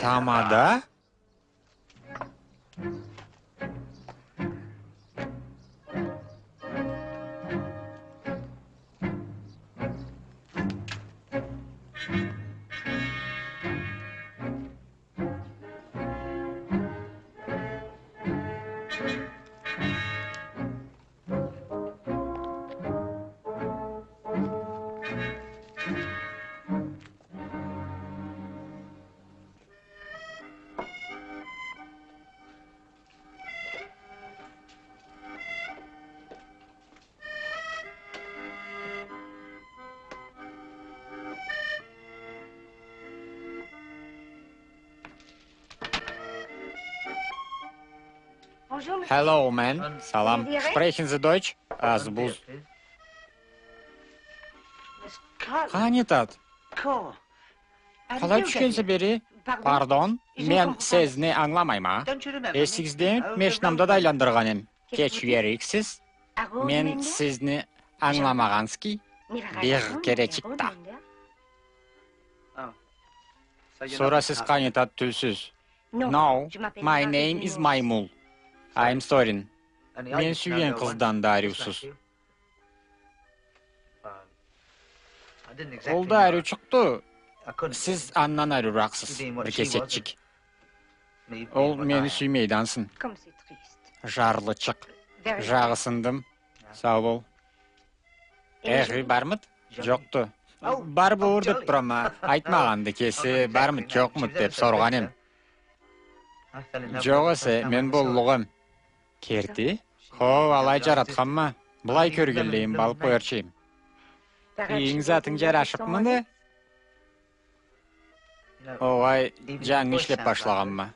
Тамада? Hello, man. Салам. Sprechen Sie Deutsch? Аз буз. Къани тат? Къалай тюшгенсе бери? Пардон, мен сизни ангыламайма. Эсигиздеми, машинамда да айландыргъан эм. Кеч юйюрюксюз. Мен сизни ангыламагъански бир керечик да. Сора сиз къани тат тюлсюз? No, my name is Маймул. I'm sorry. Мен сюйген къыздан да ариусуз. Ол да ариучукъду. Сиз андан ариуракъсыз, бир кесекчик. Ол мени сюймейди ансы. Жарлычыкъ. Жагъысындым. Сау бол. Эх, бармыд? Джокъду. Бар болур деб турама. Айтмагъанды кеси, бармыд, джокъмуд деб соргъан эм. Джокъ эсе, мен боллукъ эм. Керти? Хо, алай джаратханма. Былай кёргенлейин алыб къоярча эм. Кийим-затынг джарашыбмыды? Огъай, джангы ишлеб башлагъанма.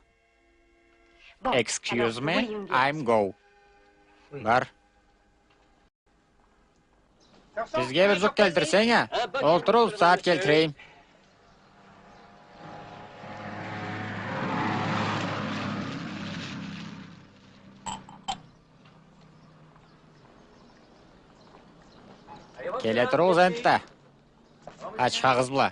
Excuse me, I'm go. Бар. Бизге бир джукъ келтирсенг а. Олтур, ол сагъат келтирейим. Келе туругъуз энтда. Ачхагъыз бла.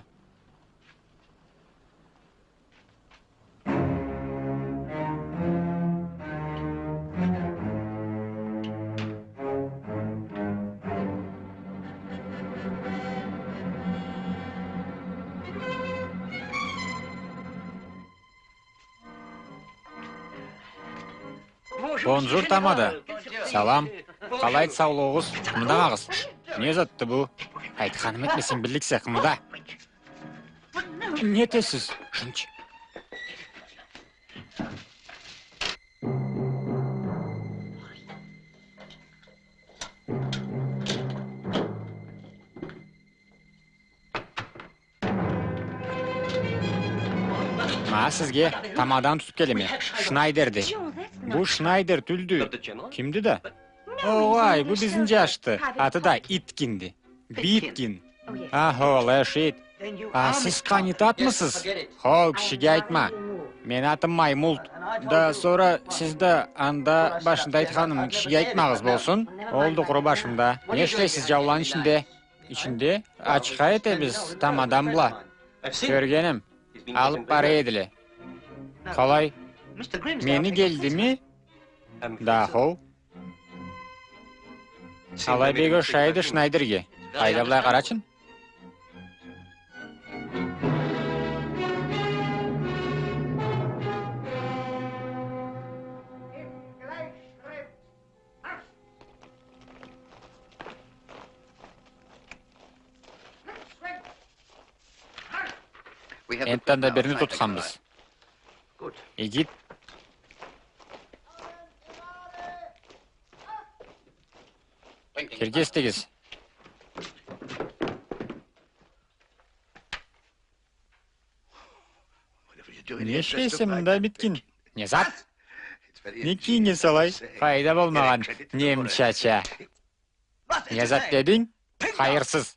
Бонжур, тамада. Салам. Къалайды саулугъугъуз? Къымылдамагъыз. Не затды бу? Айтханымы этмесенг, билликсе, къымылда. Не этесиз, Шинч? Ма сизге тамаданы тутуп келеме. Шнайдерди. Бу Шнайдер тюлдю. Кимди да? Огъай, бу бизни джашды. Аты да Иткинди. Биткин. Ахо, алай ошайды. А сиз къанитатмысыз? Хо, кишиге айтма. Мени атым Маймулт. Да сора сиз да анда башында айтханымы кишиге айтмагъыз, болсун? Олду къуру башымда. Не ишлейсиз джауланы ичинде? Ичинде ачха этебиз тамадам бла. Кёргеним. Алып бара эдиле. Къалай? Мени келдими? Да, хо. Алай бек ошайды Шнайдерге. Къайда былай, къарачы. Энтда да бирини тутханбыз. Игит. Киргизтигиз. Не ишлейсе мында, Биткин? Не зат? Не кийинесе алай? Къайда болмагъан немчача? Не зат дединг? Хайырсыз.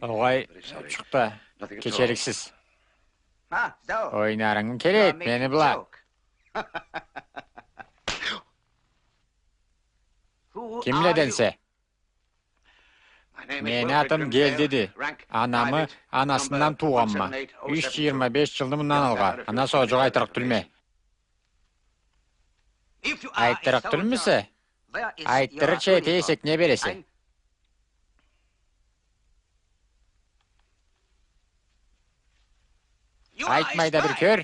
Огъай, чукъ да, кечериксиз. Ойнарынг келеди мени бла. Кимледенсе? Мени атым Гелдиди. Анамы анасындан туугъанма. Юч джыйырма беш джылны мындан алгъа. Андан сора джукъ айтырыкъ тюлме. Айтырыкъ тюлмюсе, айтдырырча эте эсек, не бересе? Айтмай да бир кёр.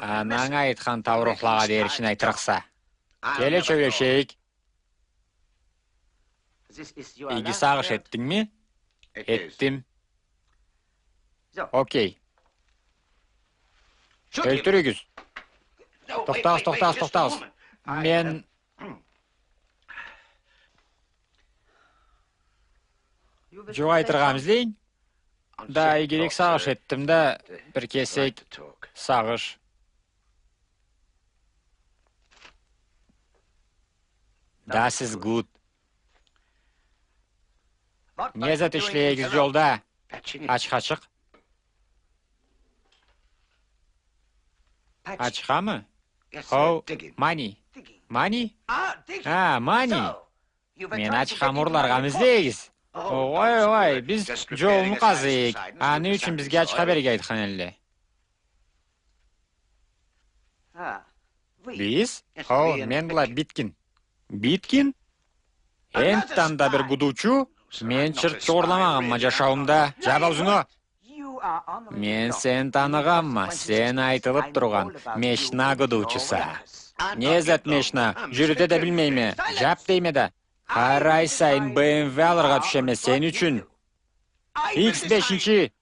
Ананг айтхан таурухлагъа деричин айтырыкъса. Келе, сёлешейик. Иги сагъыш этдингми? Этдим. Окей. Ёлтюрюгюз. Тохтагъыз, тохтагъыз, тохтагъыз. Мен джукъ айтыргъамы излейме. Да, игирек сагъыш этдим да, бир кесек сагъыш. Да, сиз гуд. Не зат ишлейсиз джолда? Ачха чыкъ. Ачхамы? Хоу, мани. Мани? А, мани. Мени ачхамы урларгъамы излейсиз? Огъай, огъай, биз джолну къазыйыкъ. Аны ючюн бизге ачха берирге айтхан эдиле. Биз? Хоу, мен бла Биткин. Биткин? Энтда да бир гудуучу? Мен чырт джугъурламагъанма джашауумда. Джаб аузунгу! Мен сени таныгъанма, сен айтылып тургъан мешна гудуучуса. Не зат мешна? Джюрюте да билмейме. Джаб дейме да. Хар ай сайын Б М В алыргъа тюшеме сен ючюн. Икс бешинчи.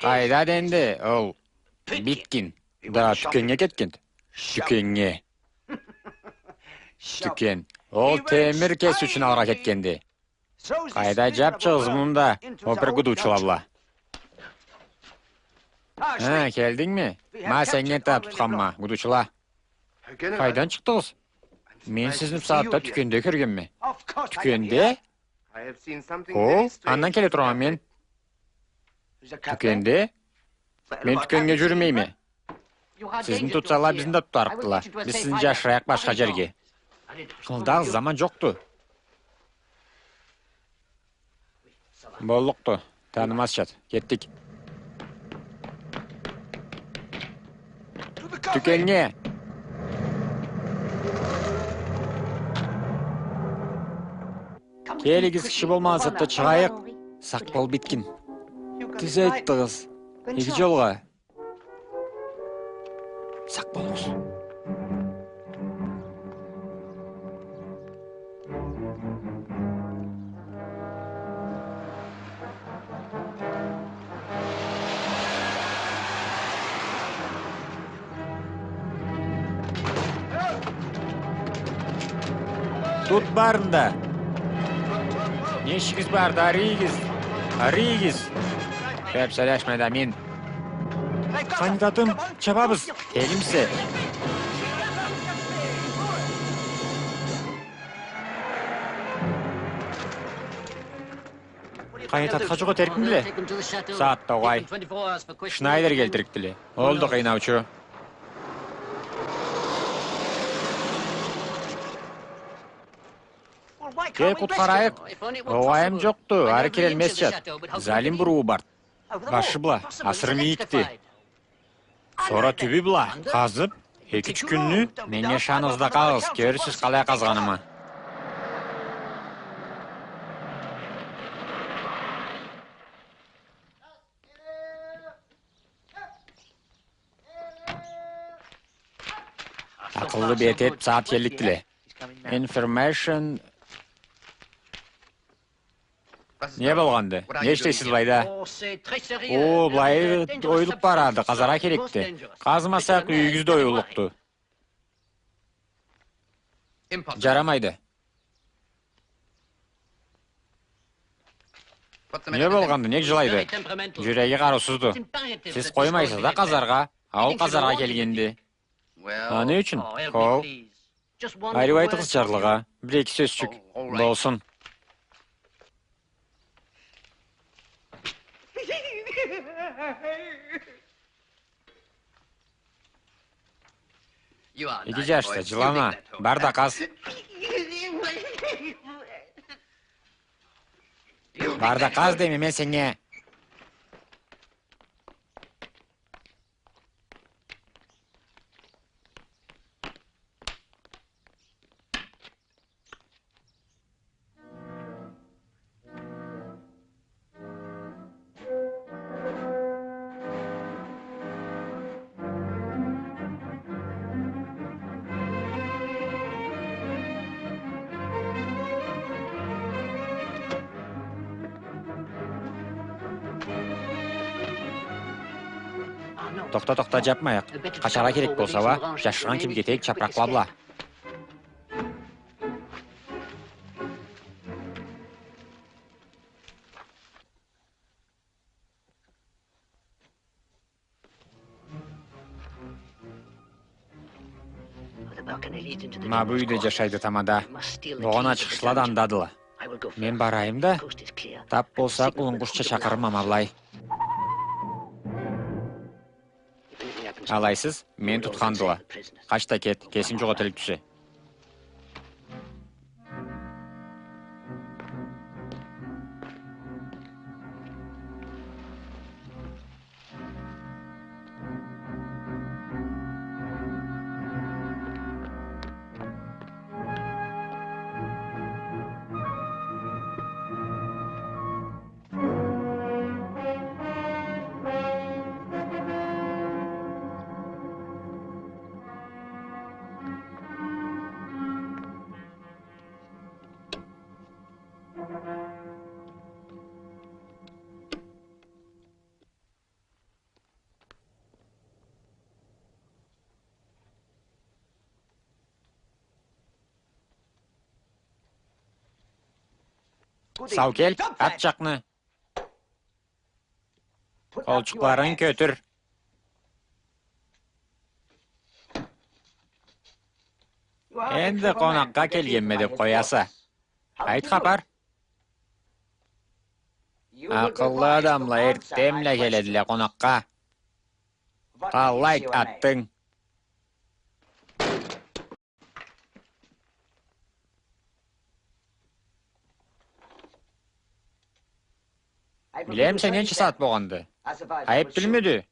Къайда энди ол Биткин? Да тюкеннге кетгенди. Тюкеннге. Тюкен. Ол темир кесиучюню алыргъа кетгенди. Къайда, джаб чыгъыз муну да, опер гудуучула бла. Хы, келдингми? Ма сеннге да тутханма, гудуучула. Къайдан чыкъдыгъыз? Мен сизни бусагъатда тюкенде кёргенме. Тюкенде? О, андан келе тургъанма мен. Тюкенде? Мен тюкеннге джюрюмейме. Сизни тутсала, бизни да тутарыкъдыла. Биз сизни джашырайыкъ башха джерге. Къылдагъыз, заман джокъду. Боллукъду. Танымазчады. Кетдик. Тюкеннге! Келигиз, киши болмагъан сагъатда чыгъайыкъ. Сакъ бол, Биткин. Тюз айтдыгъыз. Иги джолгъа. Сакъ болугъуз. Тут барын да. Не ишигиз барды, ары ийигиз. Ары ийигиз. Кёп сёлешме да мин. Къайнататым, чабабыз. Келимсе. Къайнататха джукъ этерикмидиле? Сагъатда огъай. Шнайдер келтирикдиле. Ол да къыйнаучу. Кел, къутхарайыкъ. Огъайым джокъду, ары кирелмезча. Залим бир уу барды. Башы бла асыры мийикди. Сора тюбю бла къазыб, эки-юч кюнню меннге ышаныгъыз да къазыгъыз, кёрюрсюз къалай къазгъанымы. Акъыллы бир эт, сагъат келликдиле. Information. Не болгъанды? Не ишлейсиз былайда? О, былай оюлуб барады, къазаргъа керекди. Къазмасакъ, юйюгюз да оюллукъду. Джарамайды. Не болгъанды? Нек джылайды? Джюреги къарыусузду. Сиз къоймайсыз да къазаргъа, а ол къазаргъа келгенди. А не ючюн? Хо. Ариу айтыгъыз, джарлыгъа. Бир-эки сёзчюк. Болсун. Иги джашса, джылама. Бар да къаз. Бар да къаз дейме мен сеннге. Тохта, тохта, джабмайыкъ. Къачаргъа керек болса уа, джашыргъан кибик этейик чапракъла бла. Ма бу юйде джашайды тамада. Болгъан ачхычла да андадыла. Мен барайым да, тап болса, къулункъушча чакъырырма ма былай. Алайсыз, мени тутхандыла. Къач да кет, кесинг джукъ этерик тюсе. Сау кел, ат джакъны. Къолчукъларынгы кётюр. Энди къонакъгъа келгенме деб къояса. Айт хапар. Акъыллы адамла эртденбла келедиле къонакъгъа. Къаллайды атдынг? Билемисе, ненча сагъат болгъанды? Айыб тюлмюдю?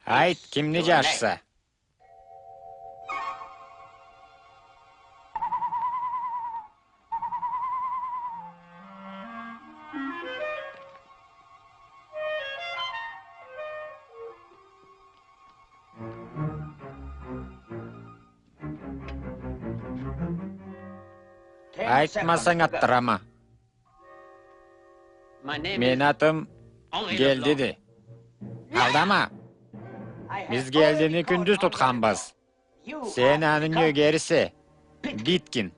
Айт, кимни джашса? Айтмасанг, атдырама. Мени атым Гелдиди. Алдама. Биз Гелдини кюндюз тутханбыз. Сен аны нёгерисе, Биткин.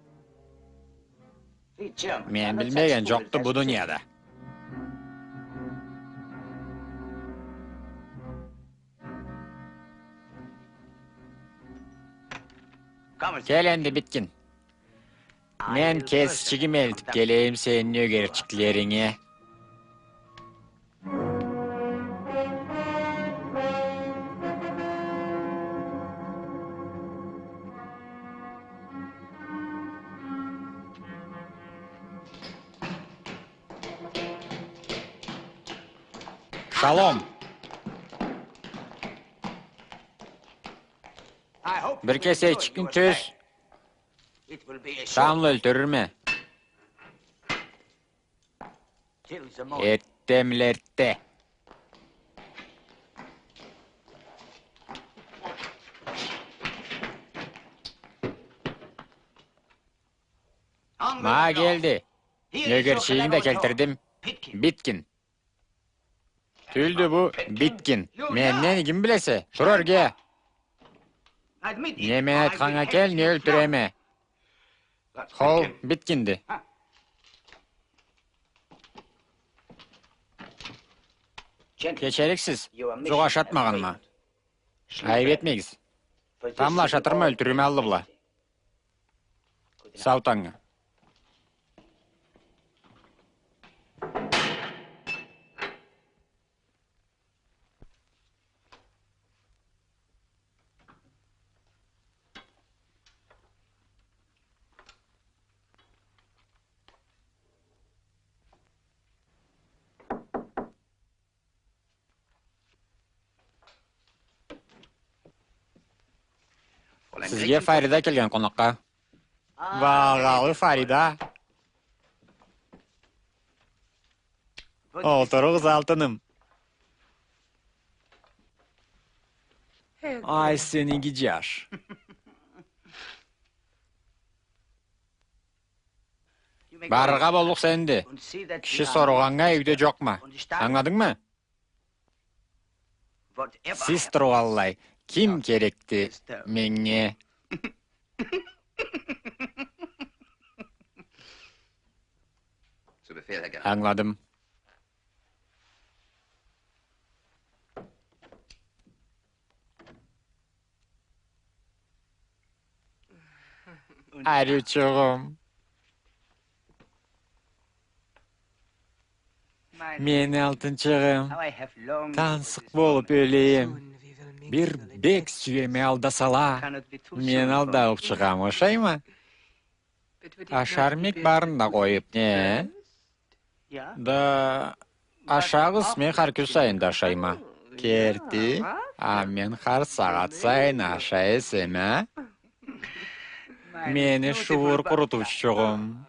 Мен билмеген джокъду бу дунияда. Кел энди, Биткин. Мен кесчигим элтип келейим сени нёгерчиклеринге. Шалом. Бир кесекчикни тёз. Тамбла ёлтюрюрме. Эртденбла эртде. Ма келди. Нёгерчигинги да келтирдим. Биткин. Тюлдю бу, Биткин. Менден ким билесе? Тур ёрге. Не мен айтханнга кел, не ёлтюреме. Хоу, Биткинди. Кечериксиз, джукъ ашатмагъанма. Айып этмегиз. Тамбла ашатырма, ёлтюрюрме аллы бла. Сау танг. Сизге Фарида келген къонакъгъа. Багъалы Фарида. Олтуругъуз, алтыным. Ай, сен иги джаш. Барыргъа боллукъса энди. Киши соругъаннга юйде джокъма. Ангыладынгмы? Сиз тургъанлай, ким керекди меннге? Ангыладым. Ариучугъум. Мени алтынчыгъым. Тансыкъ болуп ёлейим. Бир бек сюеме алдасала. Мен алдаупчугъама ошайма. Ашармик барын да къоюп, не? Да ашагъыз, мен хар кюн сайын да ашайма. Керти, а мен хар сагъат сайын ашай эсем, а? Мени шуур къурутуучугъум.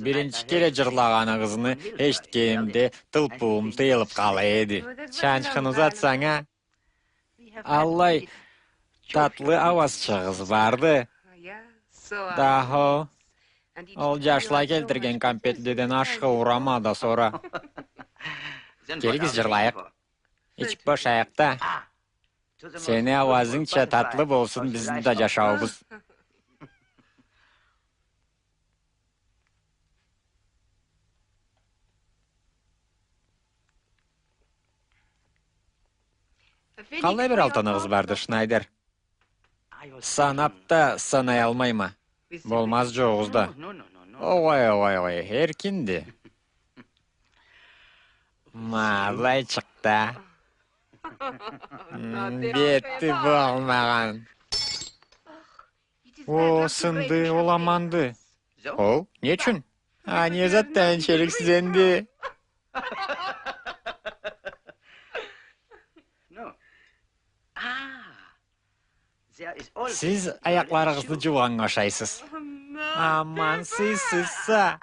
Биринчи кере джырлагъаныгъызны эшитгенимде тылпыуум тыйылып къала эди. Чанчхыны узатсанг а. Аллай татлы ауазчыгъыз барды. Да хо. Ол джашла келтирген кампетледен ашхы урама да сора. Келигиз, джырлайыкъ. Ичип бошайыкъ да. Сени ауазынгча татлы болсун бизни да джашауубуз. Къалай бир алтыныгъыз барды, Шнайдер? Санап да санаялмайма. Болмаз джогъугъуз да. Огъай, огъай, огъай, эркинди. Ма, былайчыкъ да. М, бети болмагъан. О, сынды, ол аманды. Ол? Не ючюн? А, не затдан чериксиз энди? Сиз аякъларыгъызны джуугъаннга ошайсыз. Аман, сиз, сиз са.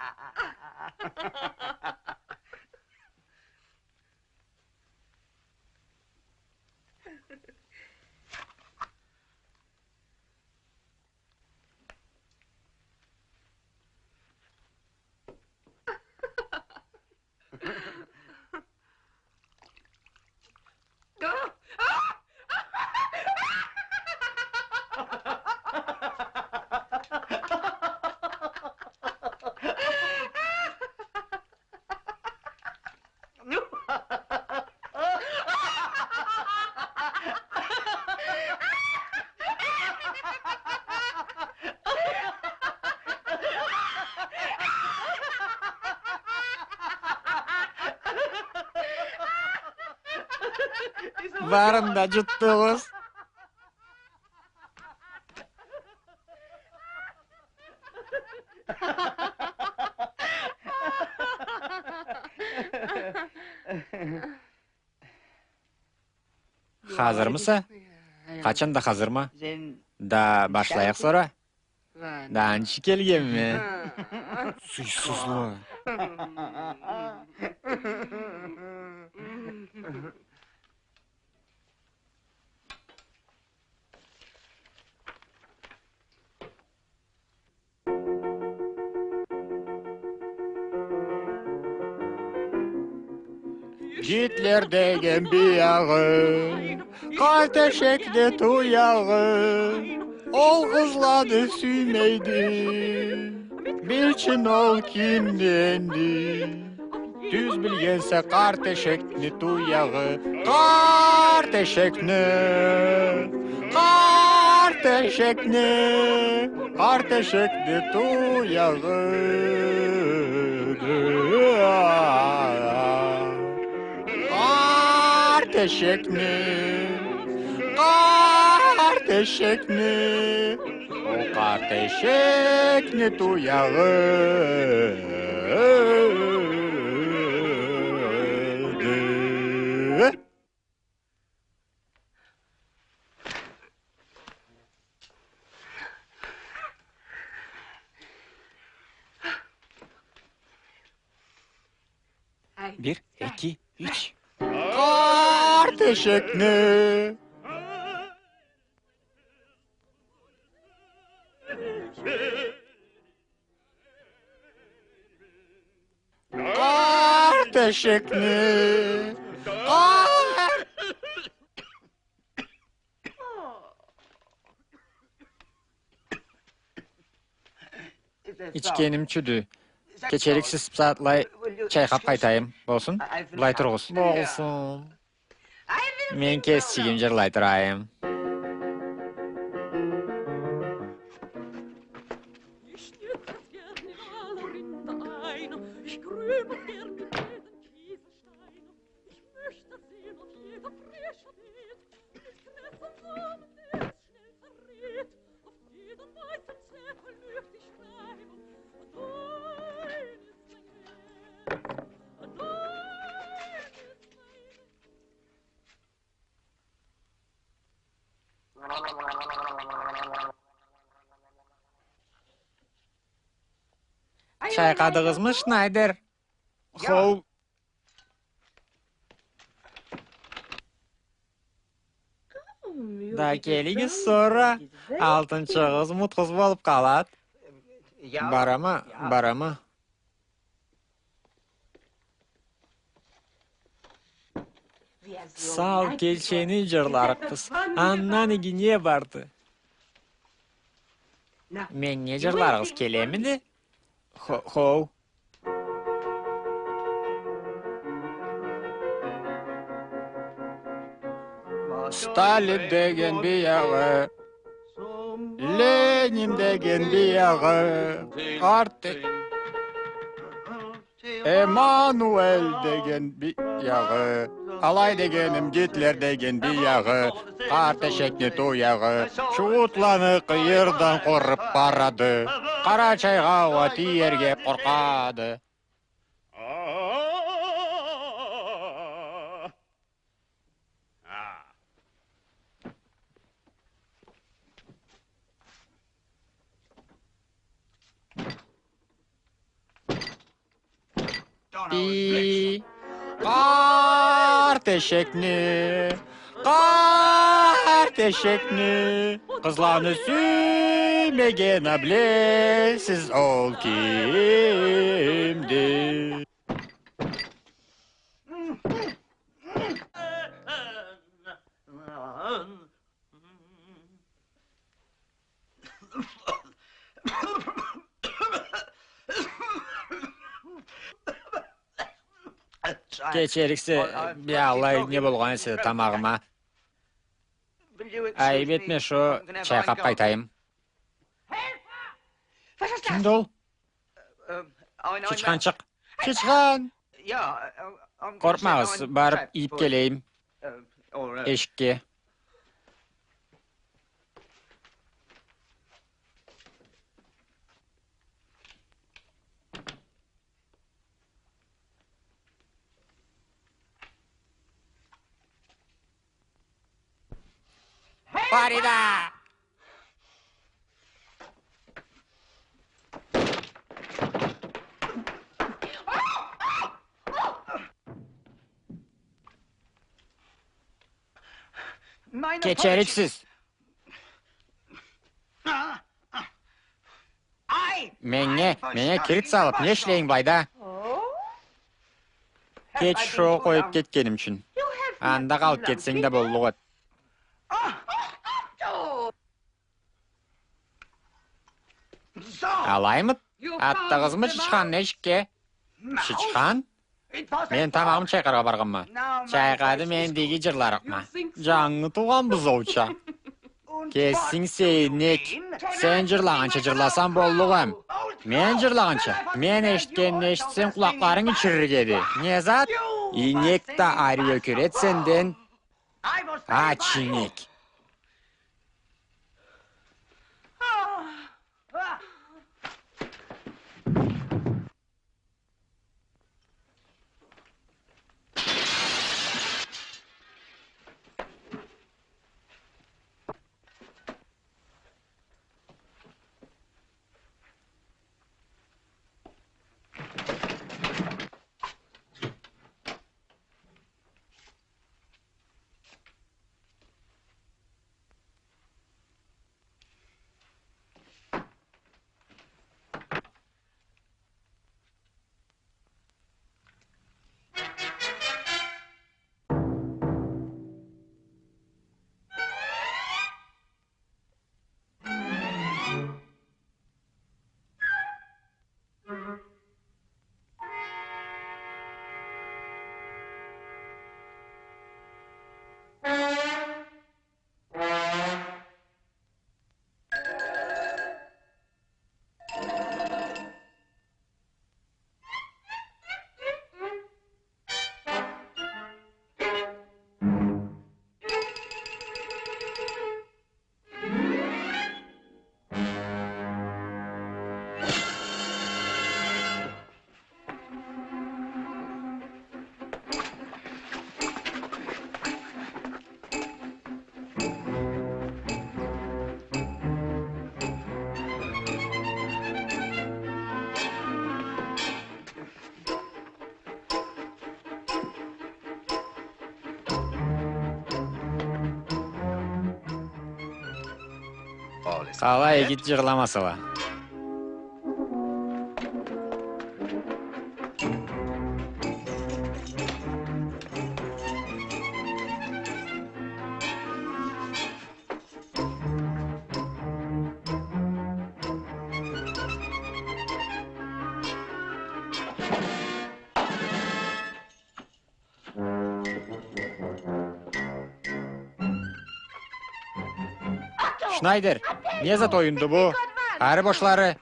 Барын да джутдугъуз. Хазырмыса? Къачан да хазырма. Да башлайыкъ сора. Да анчы келгенме. Сыйсызла. Гитлер деген биягъы, къарт эшекни туягъы, ол къызланы сюймейди. Билчи ол кимди энди? Тюз билгенсе, къарт эшекни туягъы. Къарт эшекни, къарт эшекни, къарт эшекни туягъы. Къарт эшекни, къарт эшекни, ол къарт эшекни туягъы. Бир, эки, юч. Къарт эшекни. Къарт эшекни. Къарт. Ичгеним чюдю. Кечериксиз, бусагъатлай чайкъаб къайтайым. Болсун? Былай туругъуз. Болсун. Мен кесчигим джырлай турайым. Чайкъадыгъызмы, Шнайдер? Хоу. Да келигиз сора, алтынчыгъыз мутхуз болуб къалад. Барама, барама. Сау келчени джырларыкъбыз. Андан иги не барды? Меннге джырларыгъыз келемиди? Хо-, хоу. Сталин деген биягъы, Ленин деген биягъы, къарт Эммануэль деген биягъы, алай дегеним Гитлер деген биягъы, къарт эшекни туягъы, чууутланы къыйырдан къуруб барады, Къарачайгъа уа тиерге къоркъады. Пи. Къарт эшекни, къарт эшекни, къызланы сюймеген, а билесиз, ол кимди? Кечериксиз, бир алай не болгъан эсе тамагъыма. Айып этме, шо чайкъап къайтайым. Кимди ол? Чычханчыкъ. Чычхан! Къоркъмагъыз, барып ийип келейим. Эшикге. Фарида! Кечериксиз. Меннге, меннге кирит салып, не ишлейинг былайда? Кеч шо къоюп кетгеним ючюн. Анда къалып кетсенг да боллукъ эди. Алаймыды? Атдыгъызмы чычханны эшикге? Чычхан? Мен тамагъымы чайкъаргъа баргъанма. Чайкъады, мен да иги джырларыкъма. Джангы туугъан бузоуча. Кесинг сен инек. Сен джырлагъанча джырласанг боллукъ эм. Мен джырлагъанча? Мен эшитгенни эшитсенг, къулакъларынгы чиририк эди. Не зат? Инек да ариу ёкюр эди сенден. Ач инек. Къалай иги джырламасала. Шнайдер, не зат оюнду бу? Ары бошлары.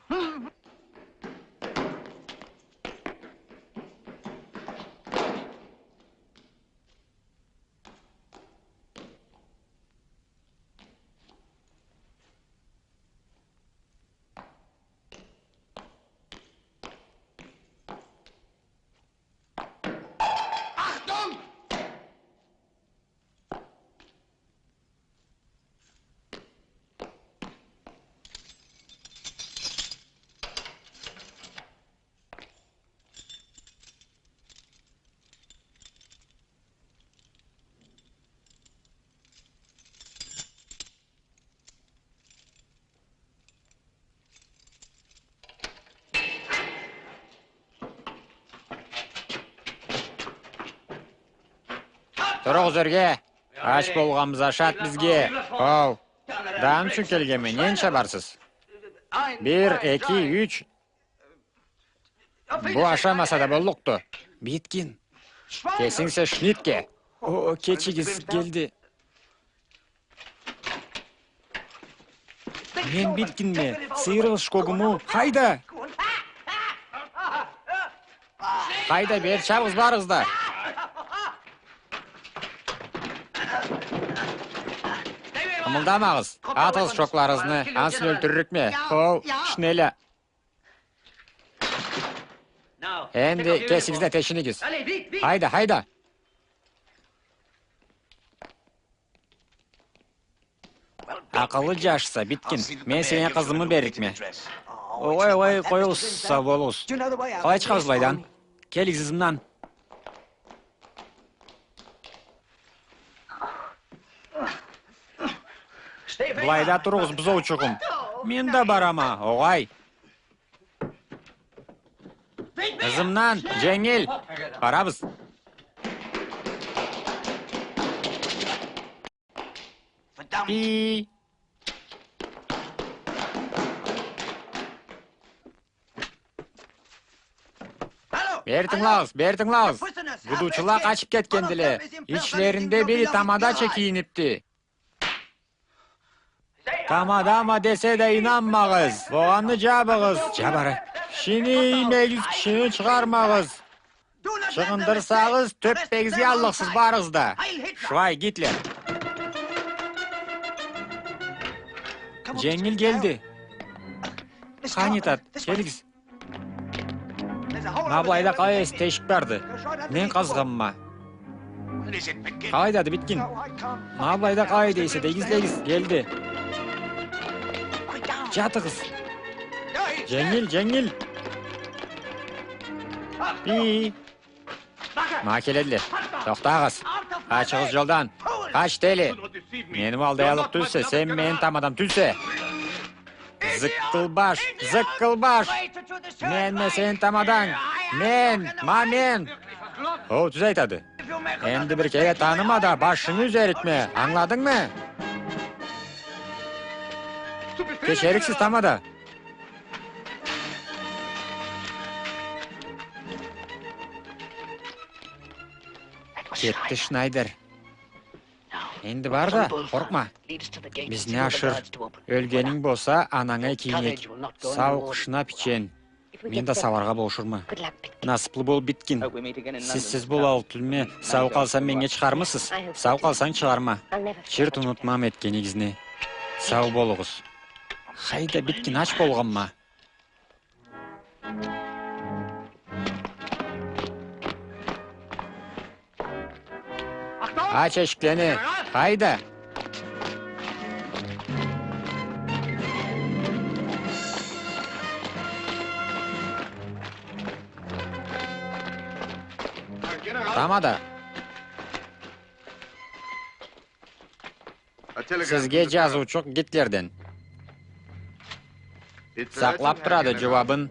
Туругъуз ёрге. Ач болгъанбыз, ашат бизге. Хоу. Да не ючюн келгенме, нени чабарсыз? Бир, эки, юч. Бу ашамаса да боллукъду. Биткин. Кесингсе, Шнитке. О, кечигиз, келди. Мен Биткинме, сыйырыгъыз шкогуму, хайда! Хайда, бери чабыгъыз барыгъыз да! Къымылдамагъыз, атыгъыз шкокларыгъызны, ансы өлтюрюрюкме. Хоу, шнеля. Энди кесигиз да тешинигиз. Хайда, хайда! Акъыллы джашса, Биткин. Мен сеннге къызымы берликме. Огъай, огъай, къоюгъуз, сау болугъуз. Къалай чыгъабыз былайдан? Келигиз ызымдан. Былайда туругъуз, бузоучугъум. Мен да барама, огъай. Ызымдан, дженгил. Барабыз. И. Бери тынгылагъыз, бери тынгылагъыз. Гудучула къачып кетгендиле. Ичлеринде бири тамадача кийинипди. Тамадама десе да ийнанмагъыз. Огъанны джабыгъыз. Джаб ары. Кишини иймегиз, кишини чыгъармагъыз. Чыгъындырсагъыз, тёппегизге аллыкъсыз барыгъыз да. Шулай, Гитлер. Дженгил келди. Хани тат, келигиз. Ма былайда къалай эсе тешик барды. Мен къазгъанма. Къалайдады, Биткин? Ма былайда къалай дейсе, дегиз, дегиз, келди. Джатыгъыз. Дженгил, дженгил. И. Ма келедиле. Тохтагъыз. Къачыгъыз джолдан. Къач, тели. Мени алдаяллыкъ тюлсе, сен мени тамадам тюлсе. Зыккылбаш, зыккылбаш! Менме сени тамаданг! Мен, ма мен! Ол тюз айтады. Энди бир кере таныма да, башынгы юзерикме, ангыладынгмы? Кечериксиз, тамада. Кетди Шнайдер. Энди бар да, къоркъма. Бизни ашыр. Ёлгенинг болса, ананга кийинек. Сау къышына, пичен. Мен да сауаргъа болушурма. Насыплы бол, Биткин. Сизсиз болаллыкъ тюлме, сау къалсам, меннге чыгъармысыз? Сау къалсанг, чыгъарма. Чырт унутмам этгенигизни. Сау болугъуз. Хайда, Биткин, ач болгъанма. Ач эшиклени, хайда! Тамада. Сизге джазыучукъ Гитлерден. Сакълап турады джууабын.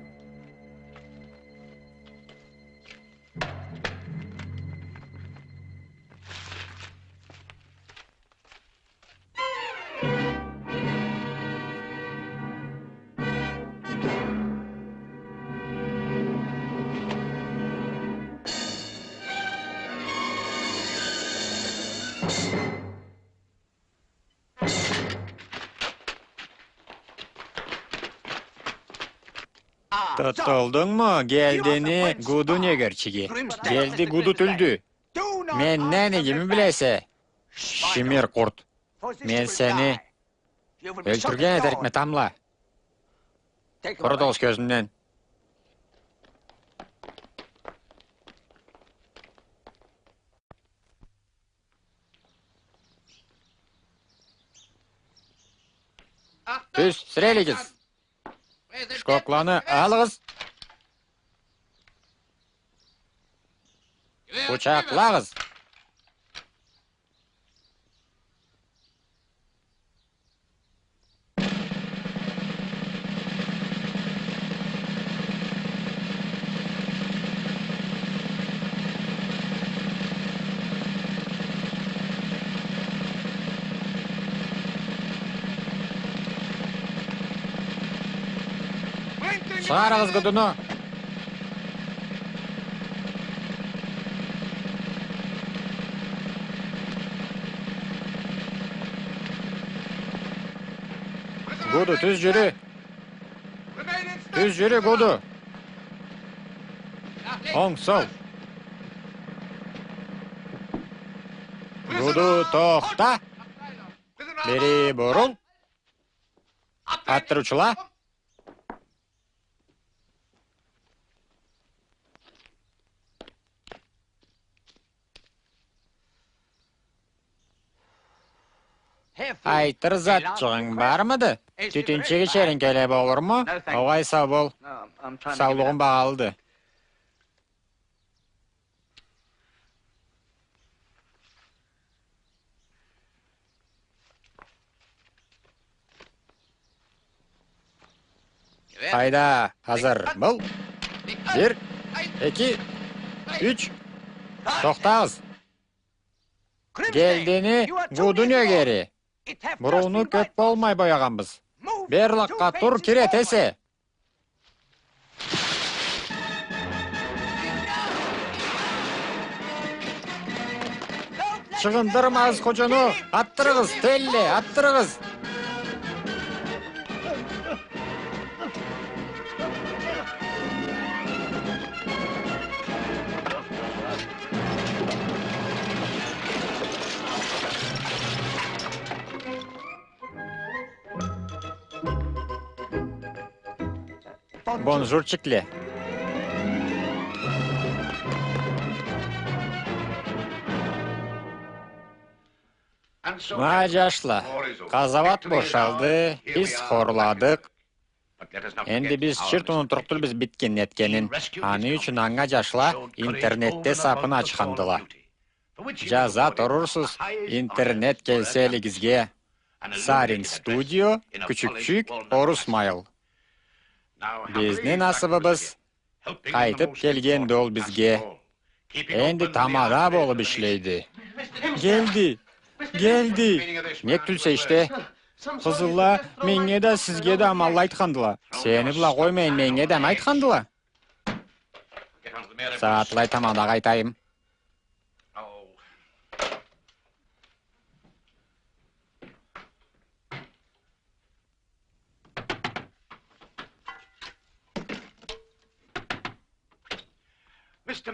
Тутулдунгму? Гелдини Гуду нёгерчиги. Гелди Гуду тюлдю. Мен не энигими билесе, шимир къурт. Мен сени ёлтюрген этерикме тамбла. Къурутугъуз кёзюмден. Тюз сирелигиз. Шкокланы алыгъыз. Къучакълагъыз. Чыгъарыгъыз гудуну. Гуду, тюз жюрю. Тюз жюрю, Гуду. Онг, сол. Гуду, тохта. Бери бурул. Атдырыучула. Айтыр затчыгъынг бармыды? Тютюнчюк ичеринг келе болурму? Огъай, сау бол. Саулугъунг багъалыды. Хайда, хазыр бол. Бир, эки, юч. Тохтагъыз. Гелдини Гуду нёгери. Бурууну кёп болмай боягъанбыз. Берлыкъгъа тур, кир этесе. Чыгъындырмагъыз ходжану! Атдырыгъыз, телле, атдырыгъыз! Бонжур, чикле. Ма, джашла, къазауат бошалды, биз хорладыкъ. Энди биз чырт унутурукъ тюлбюз битгенни этгенин. Аны ючюн анга джашла интернетде сапын ачхандыла. Джаза турурсуз интернет келсе элигизге. Сарин Студио, кючюкчюк, Орус Mail. Бизни насыбыбыз къайтып келгенди ол бизге. Энди тамада болуп ишлейди. Гелди! Гелди! Нек тюлсе ишде. Къызылла меннге да, сизге да аманла айтхандыла. Сени бла къоймайын, меннге да не айтхандыла? Сагъатлай тамадагъа айтайым.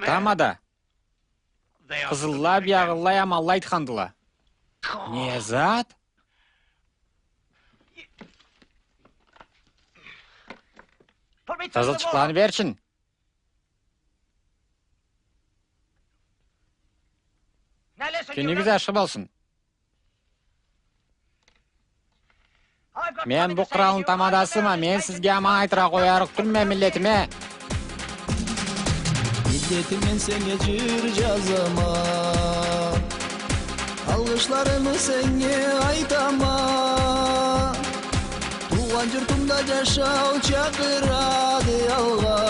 Тамада. Къызылла биягъылай аманла айтхандыла. Не зат? Къызылчыкъланы берчи. Кюнюгюз ашхы болсун. Мен бу къыралны тамадасыма, мен сизге аман айтыргъа къоярыкъ тюлме, миллетиме. Миллетим, мен сеннге джыр джазама. Алгъышларымы сеннге айтама. Туугъан джуртумда джашау чакъырады алгъа.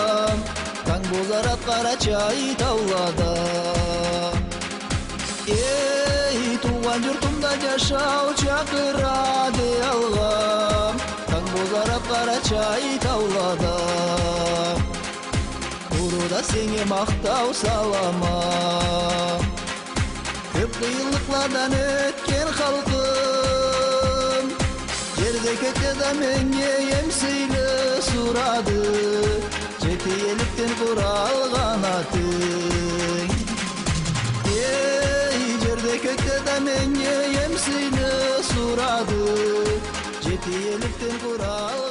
Танг бозарат Къарачай таулада. Эй, туугъан джуртумда джашау чакъырады алгъа. Танг бозарат Къарачай таулада. Къуру да сеннге махтау салама. Кёп къыйынлыкъладан ётген халкъым, джерде, кёкде да меннге эм сыйлы сурады, джети эликден къуралгъан атынг. Эй, джерде, кёкде да меннге эм сыйлы сурады, джети эликден къуралгъан